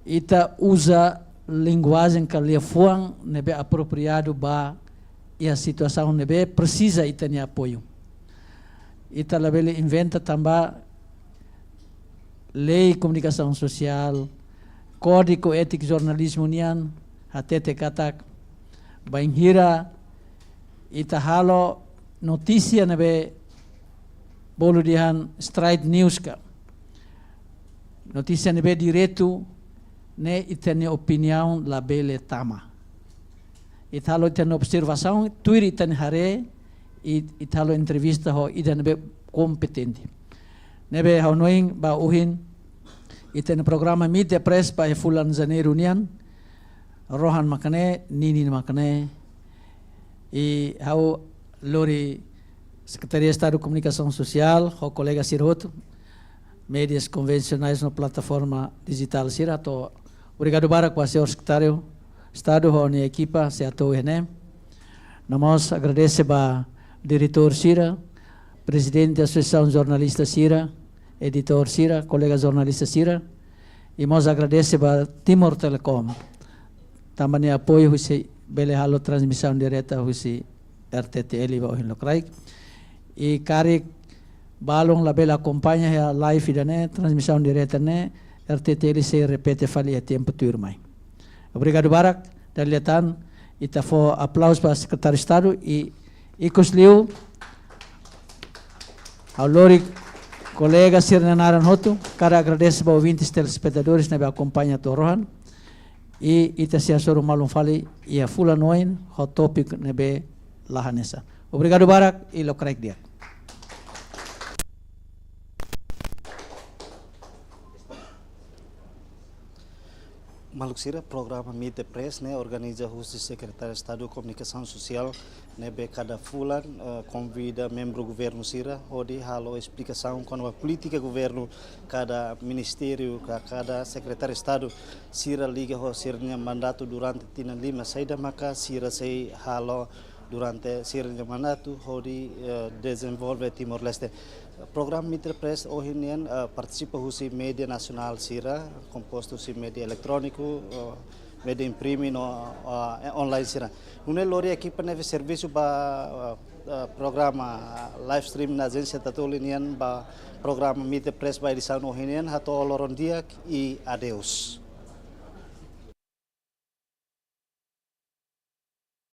ita uza linguajen ka liafuan ne'ebé apropriadu ba iha situasaun ne'ebé presiza ita-nia apoiu. Ita labele inventa tanba lei komunikasaun sosiál, kódigu étiku jornalizmu nian hatete katak, bainhira ita halo notísia ne'ebé bolu dehan straight news ka, notísia ne'ebé diretu, ne'e ita-nia opiniaun labele tama. Ita halo ita-nia observasaun, tuir ita-nia haree, i, ita halo entrevista ho ida ne'ebé kompetente. Ne'ebé ha'u hanoin ba ohin, ita-nia programa Meet the Press ba iha fulan Janeiru nian, rohan mak ne'e, ninin mak ne'e, i ha'u lori Sekretariadu Estadu Komunikasaun Sosiál, ho kolega sira hotu, médias konvensionais no plataforma dijitál sira, hato'o obrigadu barak ba señór Sekretáriu Estadu ho nia ekipa SEATOU iha ne'e. No mós agradese ba diretór sira, prezidente Asosiasaun Jornalista sira, editór sira, kolega jornalista sira, i mós agradese ba Timor Telecom, tanba nia apoiu husi bele halo transmisaun direta husi R T T L ba ohin lokraik. I karik balun labele akompaña iha live ida-ne'e, transmisaun direta ne'e, R T T L sei repete fali iha tempu tuirmai. Obrigadu barak, dala ida tan, ita fó aplauzu ba Sekretáriu Estadu i ikus liu, ha'u lori kolega sira-nia naran hotu, hakarak agradese ba ouvintes telespetadores ne'ebé akompaña to'o rohan, i ita sei hasoru malu fali iha fulan oin ho tópiku ne'ebé la hanesan. Obrigadu barak i lokraik di'ak. Maluk sira, programa Meet the Press ne'e organiza husi Sekretariadu Estadu Komunikasaun Sosiál ne'ebé kada fulan, eh, konvida membru governu sira hodi halo esplikasaun kona-ba polítika governu kada ministériu ka kada sekretáriu Estadu sira liga ho sira-nia mandatu durante tinan lima, saida maka sira sei halo durante sira-nia mandatu hodi, eh, dezenvolve Timor-Leste. Programa Meet the Press ohin nian, eh, partisipa husi média nasionál sira, kompostu husi média eletróniku, eh, média imprime no, eh, online sira. Nune'e lori ekipa ne'ebé servisu ba, eh, eh, programa, eh, live stream na ajénsia Tatoli nian ba programa Meet the Press ba edisaun ohin nian, hato'o loron di'ak i adeus.